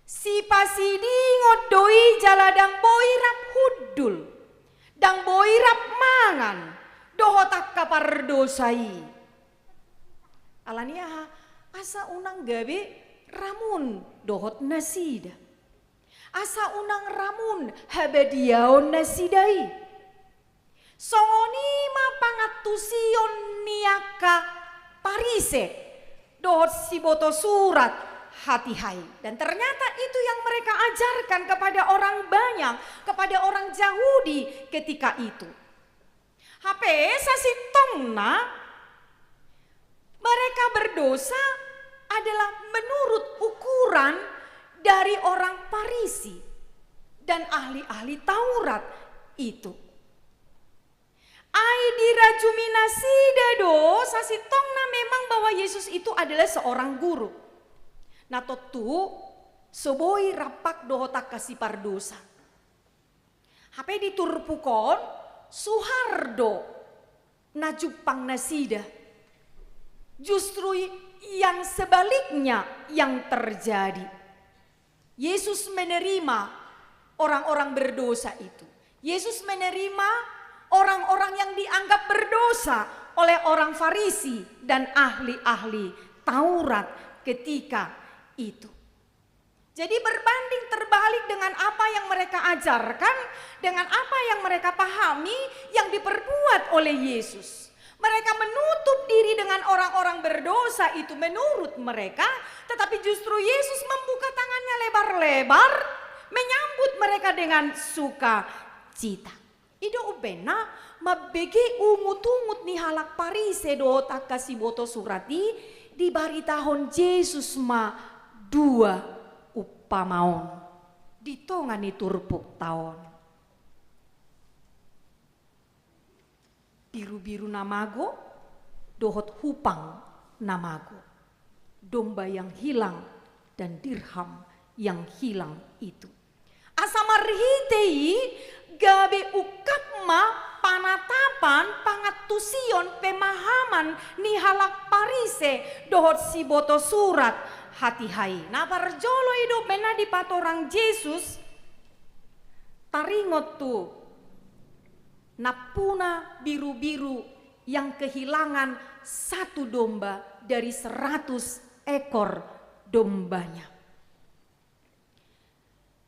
Sipasidingot do i jala ndang boi rap hundul, ndang boi rap mangan dohot angka pardosa i. Ala ni aha? Asa unang gabe ramun dohot nasida. Asa unang ramun habadiaon nasida i. Songon i ma pangantusion ni angka Parise dohot siboto surat hatiha i. Dan ternyata itu yang mereka ajarkan kepada orang banyak, kepada orang Jahudi ketika itu. Hape sasintongna mereka berdosa adalah menurut ukuran dari orang Parisi dan ahli-ahli Taurat itu. Ai dirajumi nasida do sasintongna memang bahwa Yesus itu adalah seorang guru. Na tontu so boi rampak dohot angka sipardosa. Hape di turpuk on, suhar do na jumpang nasida. Justru i-, yang sebaliknya yang terjadi. Yesus menerima orang-orang berdosa itu. Yesus menerima orang-orang yang dianggap berdosa oleh orang Farisi dan ahli-ahli Taurat ketika itu. Jadi, berbanding terbalik dengan apa yang mereka ajarkan, dengan apa yang mereka pahami, yang diperbuat oleh Yesus. Mereka menutup diri dengan orang-orang berdosa itu menurut mereka, tetapi justru Yesus membuka tangannya lebar-lebar, menyambut mereka dengan sukacita. I do umbahen na mambege ungut-ungut ni halak Parise dohot angka siboto surat i, dibaritahon Jesus ma dua umpama on di tonga ni turpukta on. Birubiru na mago dohot hupang na mago. Domba yang hilang dan dirham yang hilang itu. Asa marhite i gabe ungkap ma panatapan, pangantusion, pemahaman ni halak Parise dohot siboto surat hatiha i. Na parjolo i do umbahen na dipatorang Jesus, taringot tu nampuna birubiru yang kehilangan satu domba dari seratus ekor dombanya.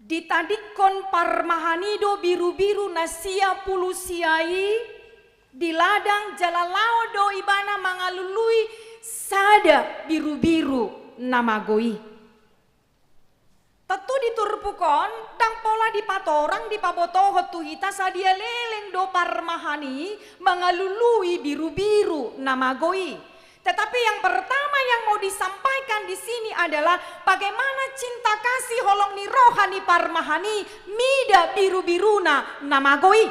Ditadingkon parmahan i do birubiru na sia pulu sia i di ladang jala laho do ibana mangalului sada birubiru na mago i. Tontu di turpuk on ndang pola dipatorang, dipabotohon tu hita sadia leleng do parmahan i mangalului birubiru na mago i. Tetapi yang pertama yang mau disampaikan di sini adalah bagaimana cinta kasih holong ni roha ni parmahan i mida birubiruna na mago i.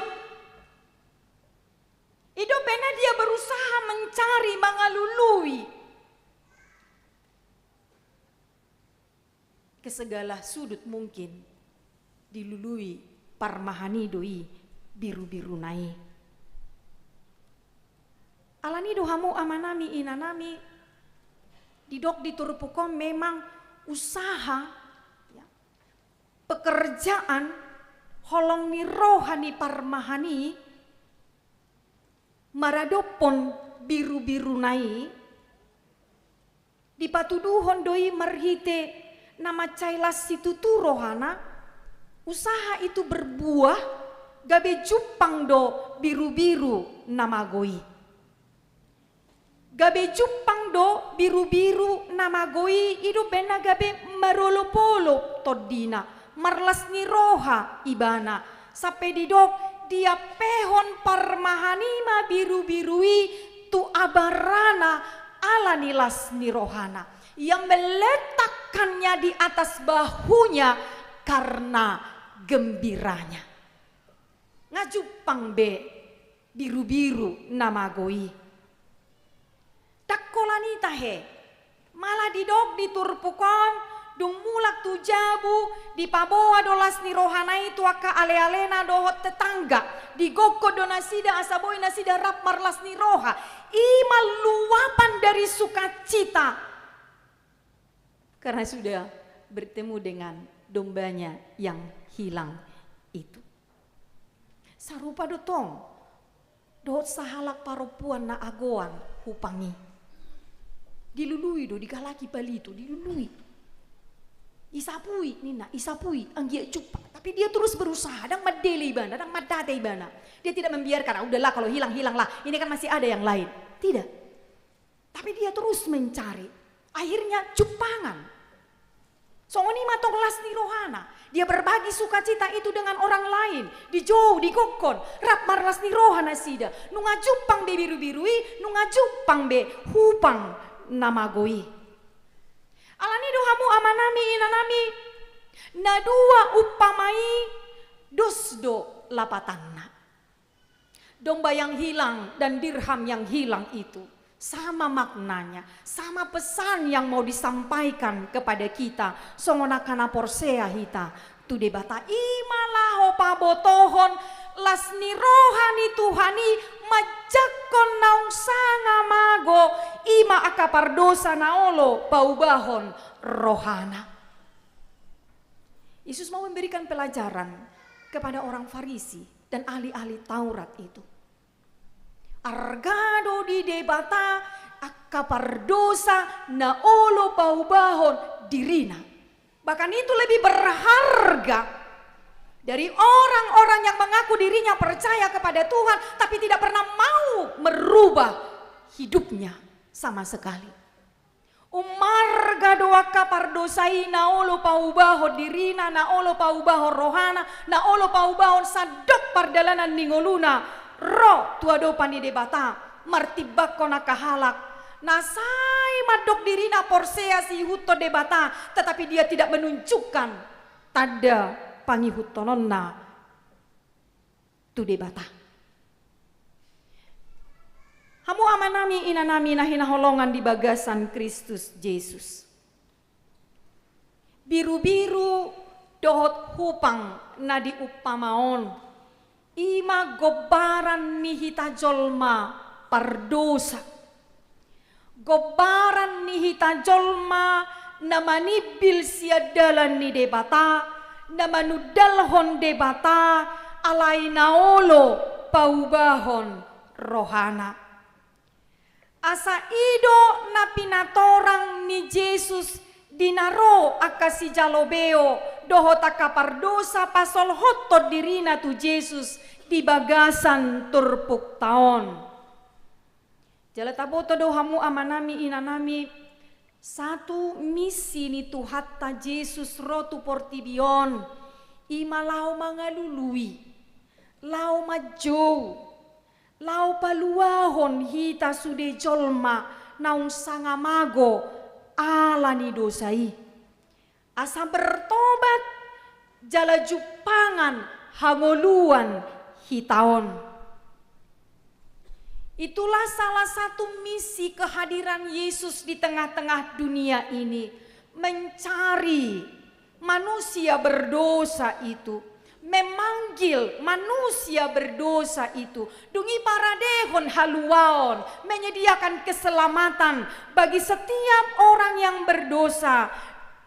I do umbahen na dia berusaha mencari, mangalului. Ke segala sudut mungkin dilului parmahan i do i birubiruna i. Alani do hamu amanami, inanami, didok di turpuk on memang usaha, ya, pekerjaan holong ni roha ni parmahan i maradophon birubiruna i, dipatuduhon do i marhite na mansai las situtu rohana, usaha itu berbuah, gabe jumpang do birubiru na mago i. Gabe jumpang do birubiru na mago i, i do umbahen na gabe marolopolop tondina, marlas ni roha ibana, sampe didok diampehon parmahan i ma birubiru i tu abarana ala ni las ni rohana. Ia meletakkannya di atas bahunya karena gembiranya. Nga jumpang be birubiru na mago i. Ndang holan i tahe, malah didok di turpuk on, dung mulak tu jabu, dipaboa do las ni rohana i tu angka alealena dohot tetangga, digokhon do nasida asa boi nasida rap marlas ni roha. I ma luapan dari sukacita. Karena sudah bertemu dengan dombanya yang hilang itu. Sarupa do tong dohot sahalak parompuan na agoan hupang i. Dilului do, digalaki palito, dilului. Isapui, ninna, isapui, anggiat jumpang. Tapi dia terus berusaha, ndang mandele ibana, ndang mandate ibana. Dia tidak membiarkan, "Ah, udahlah, kalau hilang, hilanglah. Ini kan masih ada yang lain." Tidak. Tapi dia terus mencari. Akhirnya jumpangan. Songon i ma tong las ni rohana. Dia berbagi sukacita itu dengan orang lain. Dijou, digokhon, rap marlas ni roha nasida. Nunga jumpang be birubiru i, nunga jumpang be hupang na mago i. Alani do hamu amanami, inanami, na dua umpama i dos do lapatanna. Domba yang hilang dan dirham yang hilang itu sama maknanya, sama pesan yang mau disampaikan kepada kita, songon angka na porsea hita tu Debata. I ma laho pabotohon las ni roha ni Tuhan i manjangkon naung sanga mago, i ma angka pardosa na olo paubahon rohana. Yesus mau memberikan pelajaran kepada orang Farisi dan ahli-ahli Taurat itu. Arga do di Debata angka pardosa na olo paubahon dirina. Bahkan itu lebih berharga dari orang-orang yang mengaku dirinya percaya kepada Tuhan, tapi tidak pernah mau merubah hidupnya sama sekali. Umarga do angka pardosa i na olo paubahon dirina, na olo paubahon rohana, na olo paubahon sandok pardalanan ni ngoluna, ro tu adopan ni Debata, martimbangkon angka halak na sai mandok dirina porsea siihuthon Debata, tetapi dia tidak menunjukkan tanda pangihuthononna tu Debata. Hamu amanami, inanami na hinaholongan di bagasan Kristus Jesus. Birubiru dohot hupang na diumpama on, i ma gombaran ni hita jolma pardosa. Gombaran ni hita jolma na manimbil sian dalan ni Debata, na manundalhon Debata, alai na olo paubahon rohana. Asa i do na pinatorang ni Jesus di na ro angka sijalo beo dohot angka pardosa pasolhothon dirina tu Jesus di bagasan turpukta on. Jala taboto do hamu amanami, inanami, satu misi ni Tuhanta Jesus ro tu portibi on, i ma laho mangalului, laho manjou, laho paluahon hita sude jolma naung sanga mago ala ni dosa i. Asa bertobat jala jumpangan hangoluan hita on. Itulah salah satu misi kehadiran Yesus di tengah-tengah dunia ini, mencari manusia berdosa itu, memanggil manusia berdosa itu, dung i paradehon haluaon, menyediakan keselamatan bagi setiap orang yang berdosa,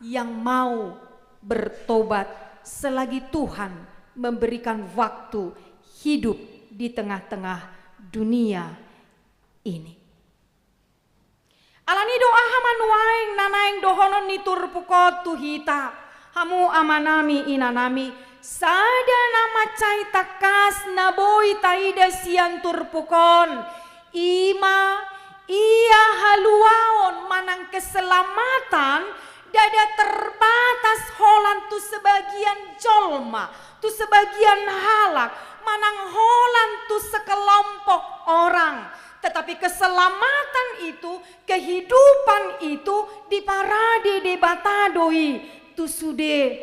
yang mau bertobat selagi Tuhan memberikan waktu hidup di tengah-tengah dunia ini. Alani do aha ma nuaeng na naeng dohonon ni turpuk on tu hita, hamu amanami inanami, sada na mansai tangkas na boi taida sian turpuk on, i ma ia haluaon manang keselamatan, ndada terbatas holan tu sebagian jolma, tu sebagian halak, manang holan tu sekelompok orang. Tetapi keselamatan itu, kehidupan itu diparade Debata do i tu sude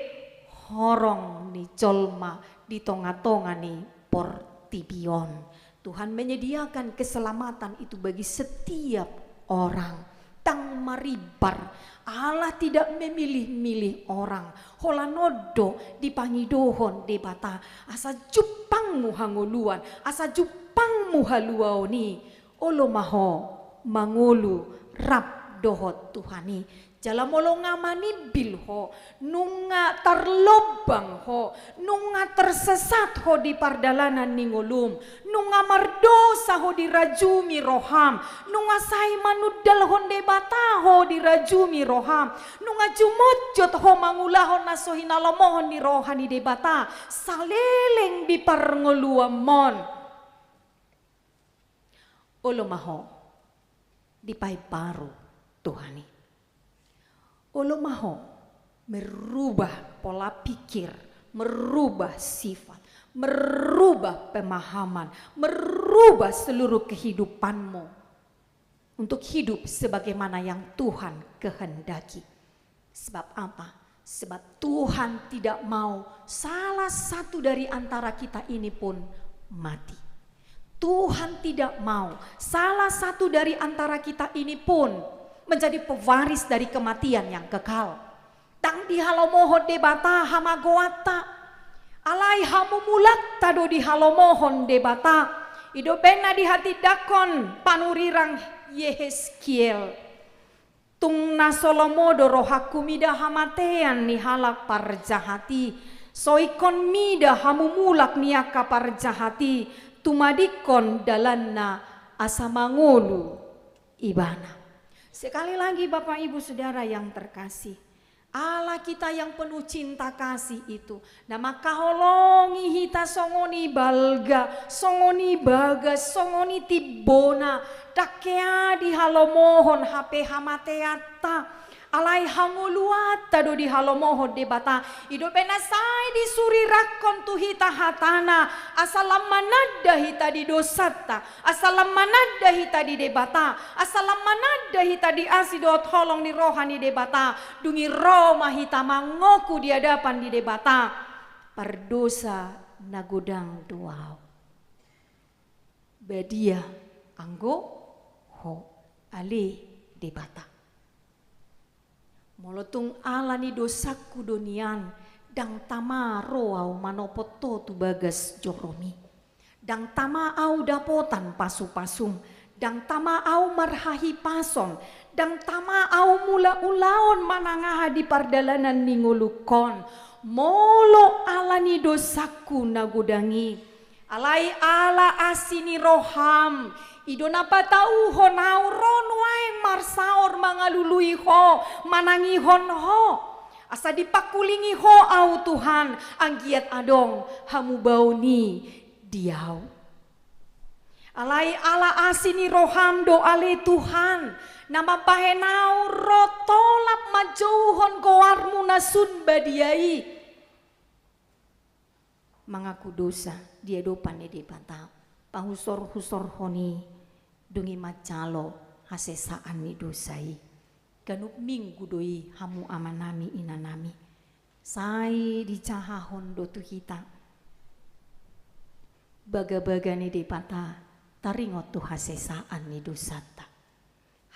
horong ni jolma di tonga-tonga ni portibi on. Tuhan menyediakan keselamatan itu bagi setiap orang. Ndang marimbar. Allah tidak memilih-milih orang. Holan on do dipangidohon Debata, asa jumpangmu hangoluan, asa jumpangmu haluaon i, olo ma ho mangolu rap dohot Tuhan i. Jala molo nga manimbil ho, nunga tarlombang ho, nunga tersesat ho di pardalanan ni ngolum, nunga mardosa ho dirajumi roham, nunga sai manundalhon Debata ho dirajumi roham, nunga jumotjot ho mangulahon na so hinalomohon ni roha ni Debata saleleng di parngoluanmon, olo ma ho dipaimbaru Tuhan i. Olo ma ho merubah pola pikir, merubah sifat, merubah pemahaman, merubah seluruh kehidupanmu untuk hidup sebagaimana yang Tuhan kehendaki. Sebab apa? Sebab Tuhan tidak mau salah satu dari antara kita ini pun mati. Tuhan tidak mau salah satu dari antara kita ini pun menjadi pewaris dari kematian yang kekal. Ndang dihalomohon Debata hamagoanta. Alai hamumulakta do dihalomohon Debata. I do umbahen na dihatindangkon panurirang Yehezkiel. Tung na so lomo do rohangku mida hamatean ni halak parjahat i, so ingkon mida hamumulak ni angka parjahat i, tumadingkon dalanna asa mangolu ibana. Sekali lagi, Bapak, Ibu, Saudara yang terkasih, Allah kita yang penuh cinta kasih itu, na mangkaholongi hita songon i balga, songon i bagas, songon i timbona, ndang hea dihalomohon hape hamateanta, alai hangoluanta do dihalomohon Debata. I do umbahen na sai disurirangkon tu hita hatana, asa lam mananda hita di dosanta, asa lam mananda hita di Debata, asa lam mananda hita di asi dohot holong ni roha ni Debata, dung i ro ma hita mangoku di adapan ni Debata, pardosa na godang do ahu. Badia anggo Ho, ale Debata. Molo tung ala ni dosangku do nian, ndang tama ro ahu manopot Ho tu bagas joromi. Ndang tama ahu dapotan pasupasum, ndang tama ahu marhahipason, ndang tama ahu mulaulaon manang aha di pardalanan ni ngolungkon. Molo ala ni dosangku na godang i, alai ala asi ni roham, i do na patauhon ahu ro nuaeng marsaor mangalului Ho, manangihon Ho. Asa dipangkulingi Ho ahu Tuhan, anggiat adong hamubaon i di ahu. Alai ala asi ni roham do ale Tuhan, na mambahen ahu ro tolap manjouhon goarmu na sun badia i. Mangaku dosa di adopan ni Debata, pahusorhusorhon i, dung i manjalo hasesaan ni dosa i. Ganup minggu do i hamu amanami inanami. Sai dijahahon do tu hita bagabaga ni Debata taringot tu hasesaan ni dosanta.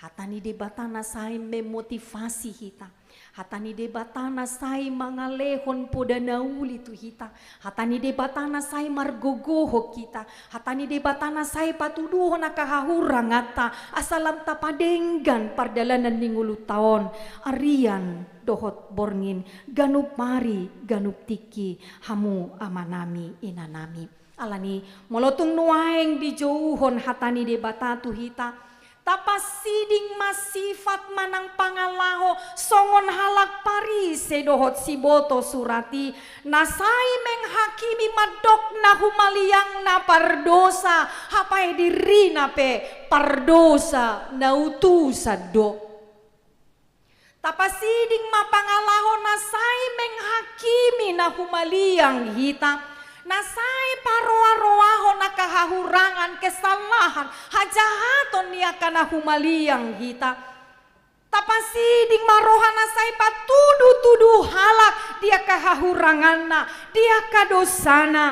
Hata ni Debata na sai memotivasi hita. Hata ni Debata na sai mangalehon poda na uli tu hita. Hata ni Debata na sai margogohon hita. Hata ni Debata na sai patuduhon angka hahuranganta asa lam tapadenggan pardalanan ni ngolunta on. Arian dohot borngin, ganup ari, ganup tingki, hamu amanami, inanami. Alani, molo tung nuaeng dijouhon hata ni Debata tu hita, tapasiding ma sifat manang pangalaho songon halak Parise dohot siboto surat i, na sai menghakimi mandok na humaliang na pardosa, hape dirina pe pardosa na utusan do. Tapasiding ma pangalaho na sai menghakimi na humaliang hita, na sai paroaroahon angka hahurangan, kesalahan, hajahaton ni angka na humaliang hita. Tapasiding ma roha na sai patudutudu halak di angka hahuranganna, di angka dosana.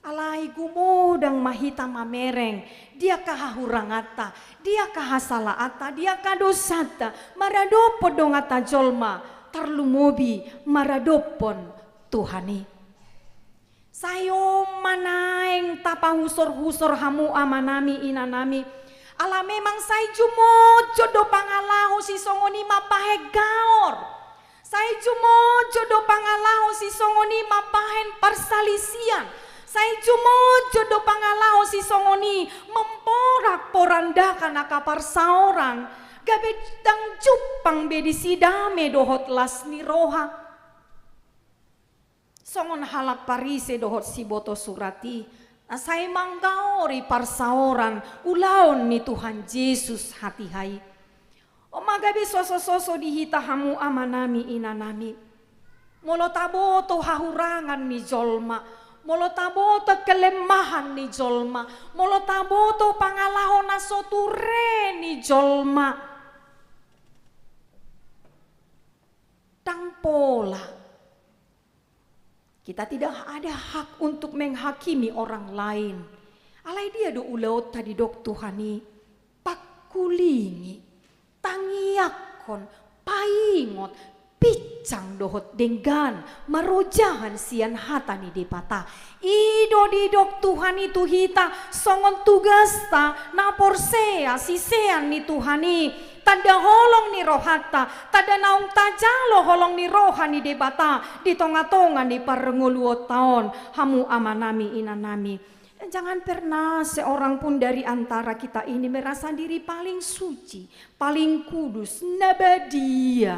Alai gumodang ma hita mamereng di angka hahuranganta, di angka hasalaanta, di angka dosanta, maradophon donganta jolma, tarlumobi maradophon Tuhan i. Sai on ma naeng tapahusorhusor hamu amanami, inanami. Ala memang sai jumotjot do pangalaho sisongon i mambahen gaor. Sai jumotjot do pangalaho sisongon i mambahen parsalisian. Sai jumotjot do pangalaho sisongon i mamborak porandakan angka parsaoran. Gabe ndang jumpang be disi dame dohot las ni roha. Songon halak Parise dohot siboto surat i, na sai manggaori parsaoran ulaon ni Tuhan Jesus hatiha i. On ma gabe sosososo di hita hamu amanami inanami. Molo taboto hahurangan ni jolma, molo taboto kelemahan ni jolma, molo taboto pangalaho na so ture ni jolma, ndang pola. Kita tidak ada hak untuk menghakimi orang lain. Alai dia do ulaonta didok Tuhan i, pangkulingi, tangiangkon, paingot, pinsang dohot denggan, marojahan sian hata ni Debata. I do didok Tuhan i tu hita, songon tugasta, na porsea, sisean ni Tuhan i, tanda holong ni rohanta, tanda naung tajalo holong ni roha ni Debata, di tongatonga ni parngoluonta on, hamu amanami inanami. Jangan pernah seorang pun dari antara kita ini merasa diri paling suci, paling kudus, na badia.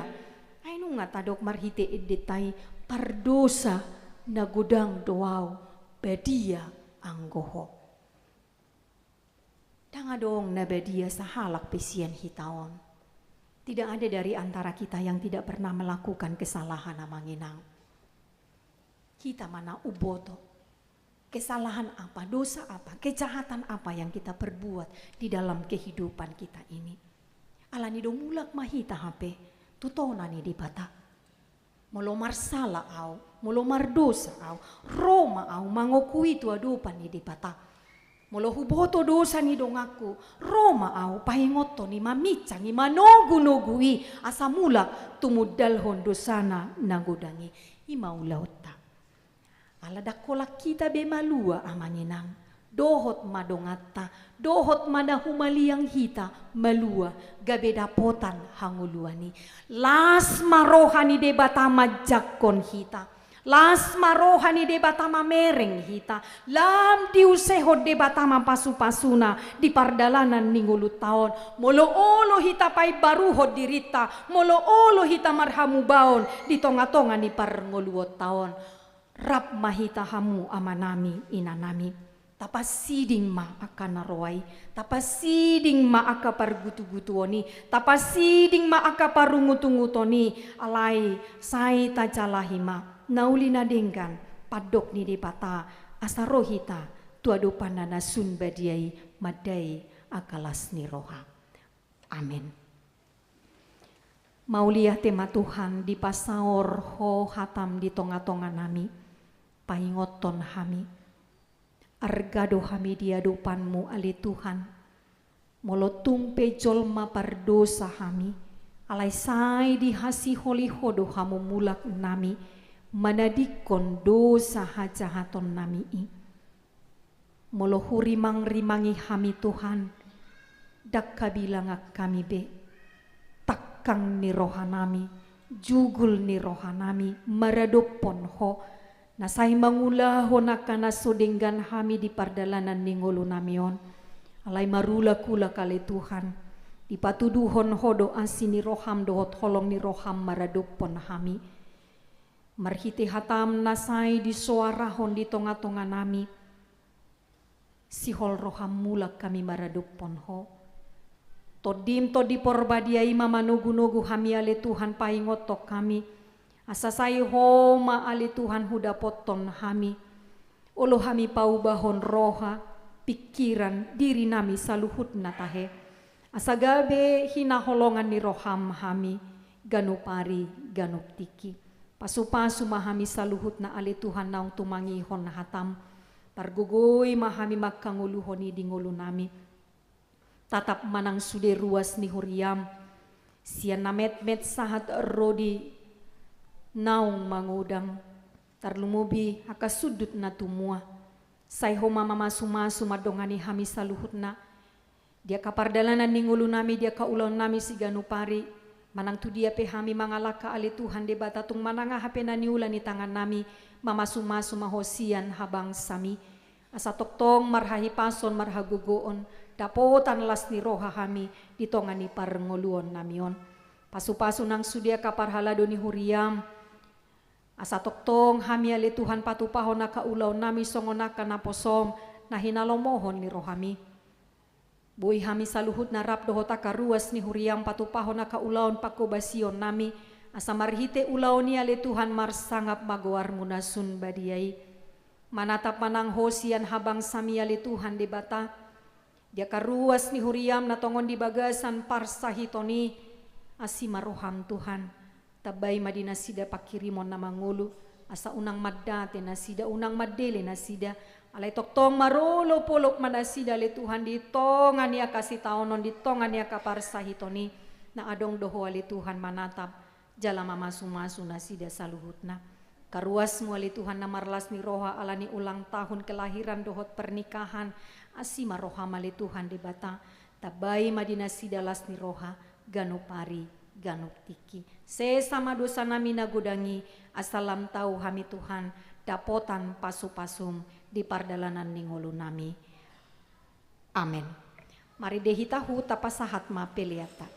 Ai nunga tadok marhite endenta i, pardosa na godang do au, badia anggo ho. Ndang adong na badia sahalak pe sian hita on. Tidak ada dari antara kita yang tidak pernah melakukan kesalahan, amang inang. Hita ma na umboto. Kesalahan apa, dosa apa, kejahatan apa yang kita perbuat di dalam kehidupan kita ini? Alani do mulak ma hita hape tu tona ni Debata. Molo marsala au, molo mardosa au, ro ma au mangokui tu adopan ni Debata. Molo huboto dosa ni donganku, ro ma au paingothon i, maminsangi, manogunogu i, asa mulak tumundalhon dosana na godang i. I ma ulaonta. Ala ndang holan hita be malua, amang inang, dohot ma donganta, dohot ma na humaliang hita malua, gabe dapotan hangoluan i. Las ma roha ni Debata manjangkon hita. Las ma roha ni Debata mamereng hita. Lam diusehon Debata ma pasupasuna di pardalanan ni ngolunta on. Molo olo hita paimbaruhon dirinta, molo olo hita marhamubaon di tongatonga ni parngoluonta on. Rap ma hita hamu amanami, inanami. Tapasiding ma angka na roa i, tapasiding ma angka pargutugutuon i, tapasiding ma angka parungutunguton i, alai sai tajalahi ma na uli na denggan pandok ni Debata, asa ro hita tu adopanna na sun badia i mandai angka las ni roha. Amen. Mauliate ma Tuhan, dipasaor Ho hatam di tongatonganami, paingothon hami. Arga do hami di adopanmu, ale Tuhan. Molo tung pe jolma pardosa hami, alai sai dihasiholi Ho do hamu mulak nami, manadingkon dosa hajahaton nami i. Molo hurimangrimangi hami Tuhan, ndang habilangan hami be, tangkang ni roha nami, jugul ni roha nami, maradophon Ho, na sai mangulahon angka na so denggan hami di pardalanan ni ngolu nami on. Alai marulakulak ale Tuhan, dipatuduhon Ho do asi ni roham dohot holong ni roham maradophon hami. Marhite hatam na sai disoarahon di tongatonga nami, sihol roham mulak hami maradophon Ho. Tondim Tondi Porbadia i ma manogunogu hami ale Tuhan, paingothon hami. Asa sai Ho ma ale Tuhan hudapothon hami. Olo hami paubahon roha, pingkiran, diri nami saluhutna tahe. Asa gabe hinaholongan ni roham hami, ganup ari, ganup tingki. Pasupasu ma hami saluhutna ale Tuhan naung tumangihon hatam. Pargogoi ma hami mangkangoluhon i di ngolu nami. Tatap ma nang sude ruas ni huriam, sian na metmet sahat ro di naung mangodang, tarlumobi angka sundut na tumua. Sai Ho ma mamasumasu mandongani hami saluhutna. Di angka pardalanan ni ngolu nami, di angka ulaon nami siganup ari, manang tu dia pe hami mangalangka ale Tuhan Debata, tung manang aha pe na niula ni tangan nami, mamasumasu ma Ho sian habangsam i. Asa tongtong marhahipason, marhagogoon, dapotan las ni roha hami di tonga ni parngoluon nami on. Pasupasu nang sude angka parhalado ni huriam. Asa tongtong hami ale Tuhan patupahon angka ulaon nami songon angka naposom na hinalomohon ni roham i. Boi hami saluhutna rap dohot angka ruas ni huriam patupahon angka ulaon panghobasion nami, asa marhite ulaon i ale Tuhan marsangap ma goarmu na sun badia i. Manatap ma nang Ho sian habangsam i ale Tuhan Debata. Di angka ruas ni huriam na tongon di bagasan parsahiton i, asi ma roham Tuhan. Tambai ma di nasida pangkirimon na mangolu, asa unang mandate nasida, unang mandele nasida. Alai tongtong marolopolop ma nasida ale Tuhan di tonga ni angka sitaonon, di tonga ni angka parsahiton i. Na adong do Ho ale Tuhan manatap jala mamasumasu nasida saluhutna. Angka ruasmu ale Tuhan na marlas ni roha ala ni ulang tahun kelahiran dohot pernikahan, asi ma roham ale Tuhan Debata. Tambai ma di nasida las ni roha, ganup ari, ganup tingki. Sesa ma dosa nami na godang i, asa lam tau hami Tuhan, dapotan pasupasum di pardalanan ni ngolu nami. Amen. Marende hita, huhut tapasahat ma peleanta.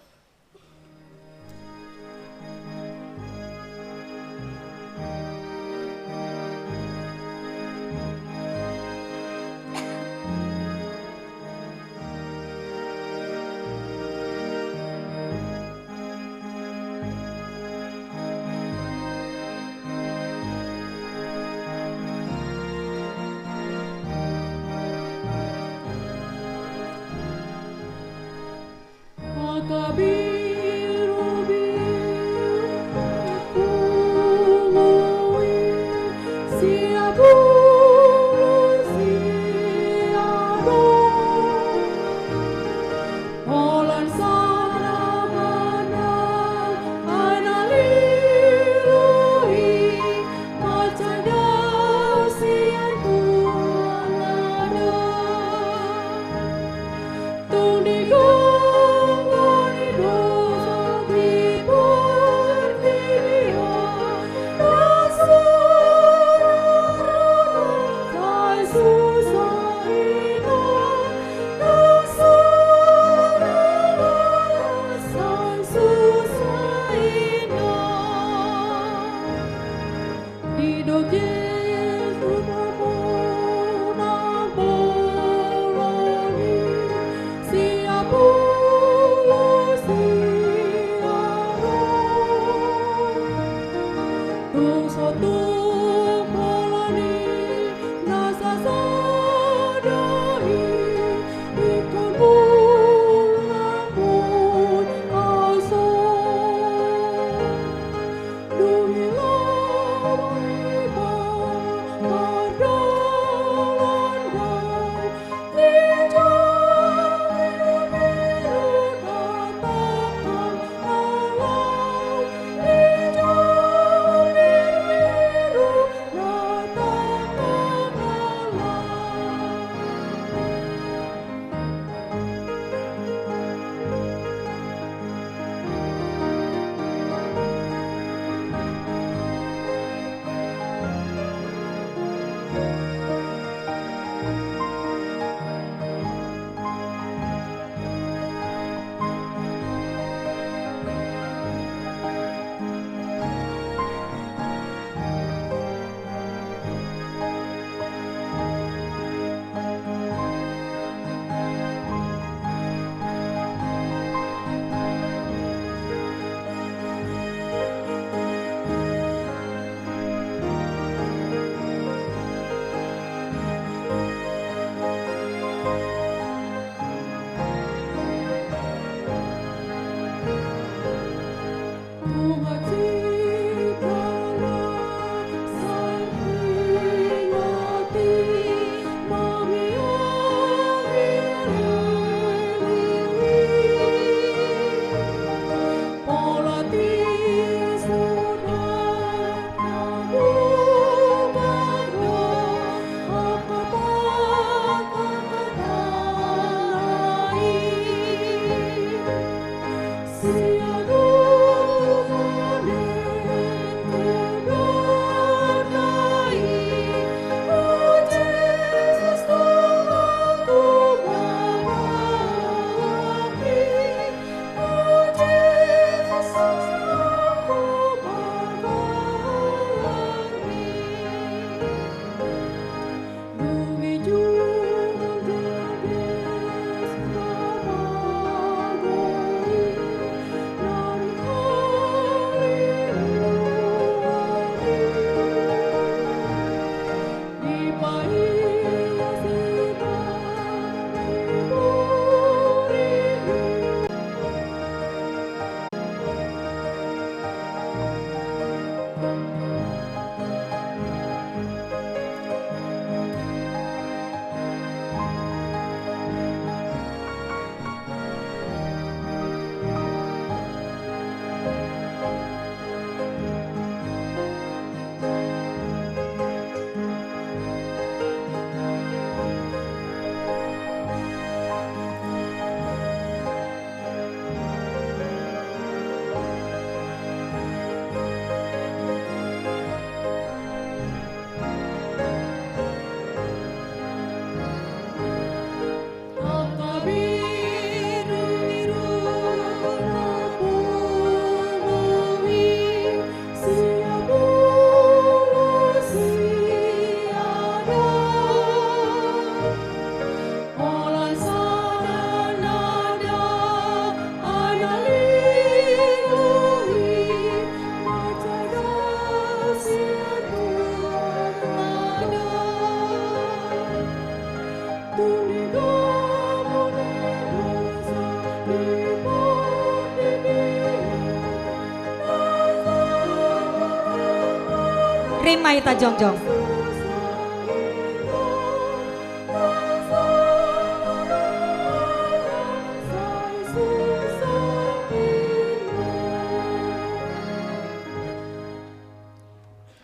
Mai tajongjong.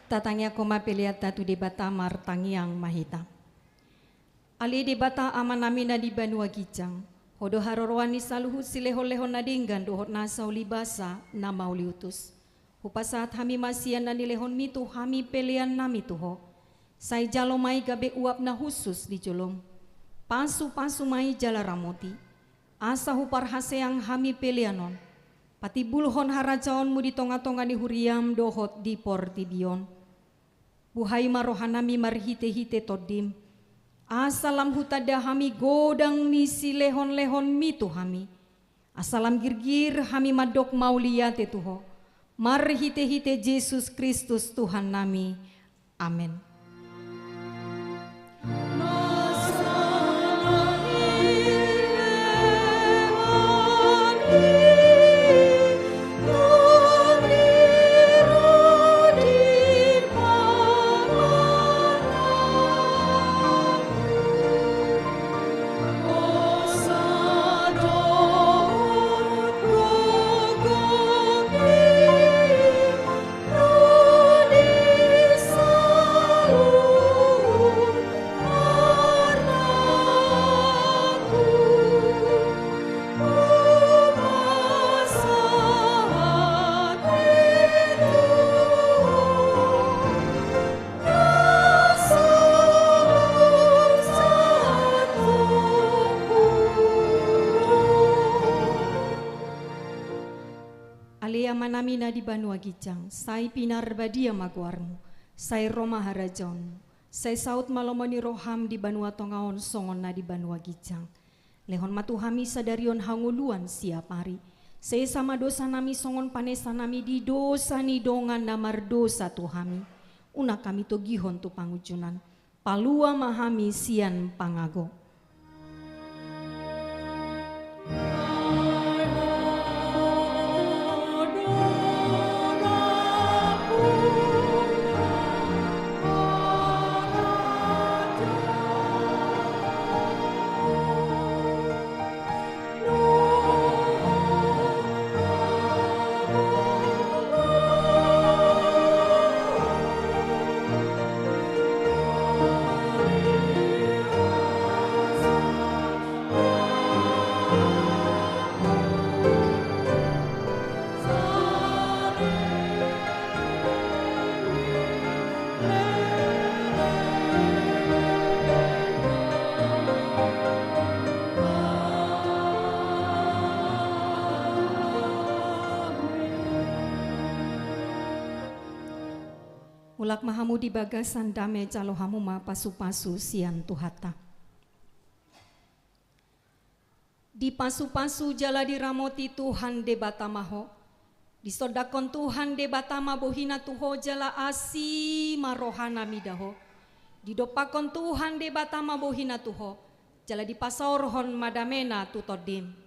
Tatangiangkon ma peleanta tu Debata. Martangiang ma hita. Ale Debata Amanami na di banua ginjang, Ho do haroroan ni saluhut silehonlehon na denggan dohot nasa ulibasa na mauliutus. Hupasahat hami ma sian na nilehonMi tu hami peleannami tu Ho. Sai jalo ma i gabe uap na hushus di joloM. Pasupasu ma i jala ramoti, asa huparhaseang hami pelean on. Patimbulhon harajaonMu di tongatonga ni huriaM dohot di portibi on. Buhai ma rohanami marhitehite TondiM, asa lam hutanda hami godang ni silehonlehonMi tu hami, asa lam girgir hami mandok mauliate tu Ho, marhitehite Jesus Kristus Tuhannami. Amen. Ale Amanami na di banua ginjang, sai pinarbadia ma goarMu, sai ro ma harajaonMu, sai saut ma lomo ni rohaM di banua tonga on songon na di banua ginjang. Lehon ma tu hami sadari on hangoluan siap ari. Sesa ma dosanami songon panesanami di dosa ni dongan na mardosa tu hami. Unang hami togihon tu pangunjunan. Palua ma hami sian pangago. Mulak ma hamu di bagasan dame, jalo hamu ma pasupasu sian Tuhanta. Dipasupasu jala diramoti Tuhan Debata ma ho. Disondangkon Tuhan Debata ma bohina tu ho jala asi ma rohana mida ho. Didompakkon Tuhan Debata ma bohina tu ho, jala dipasaorhon ma damena tu tondim.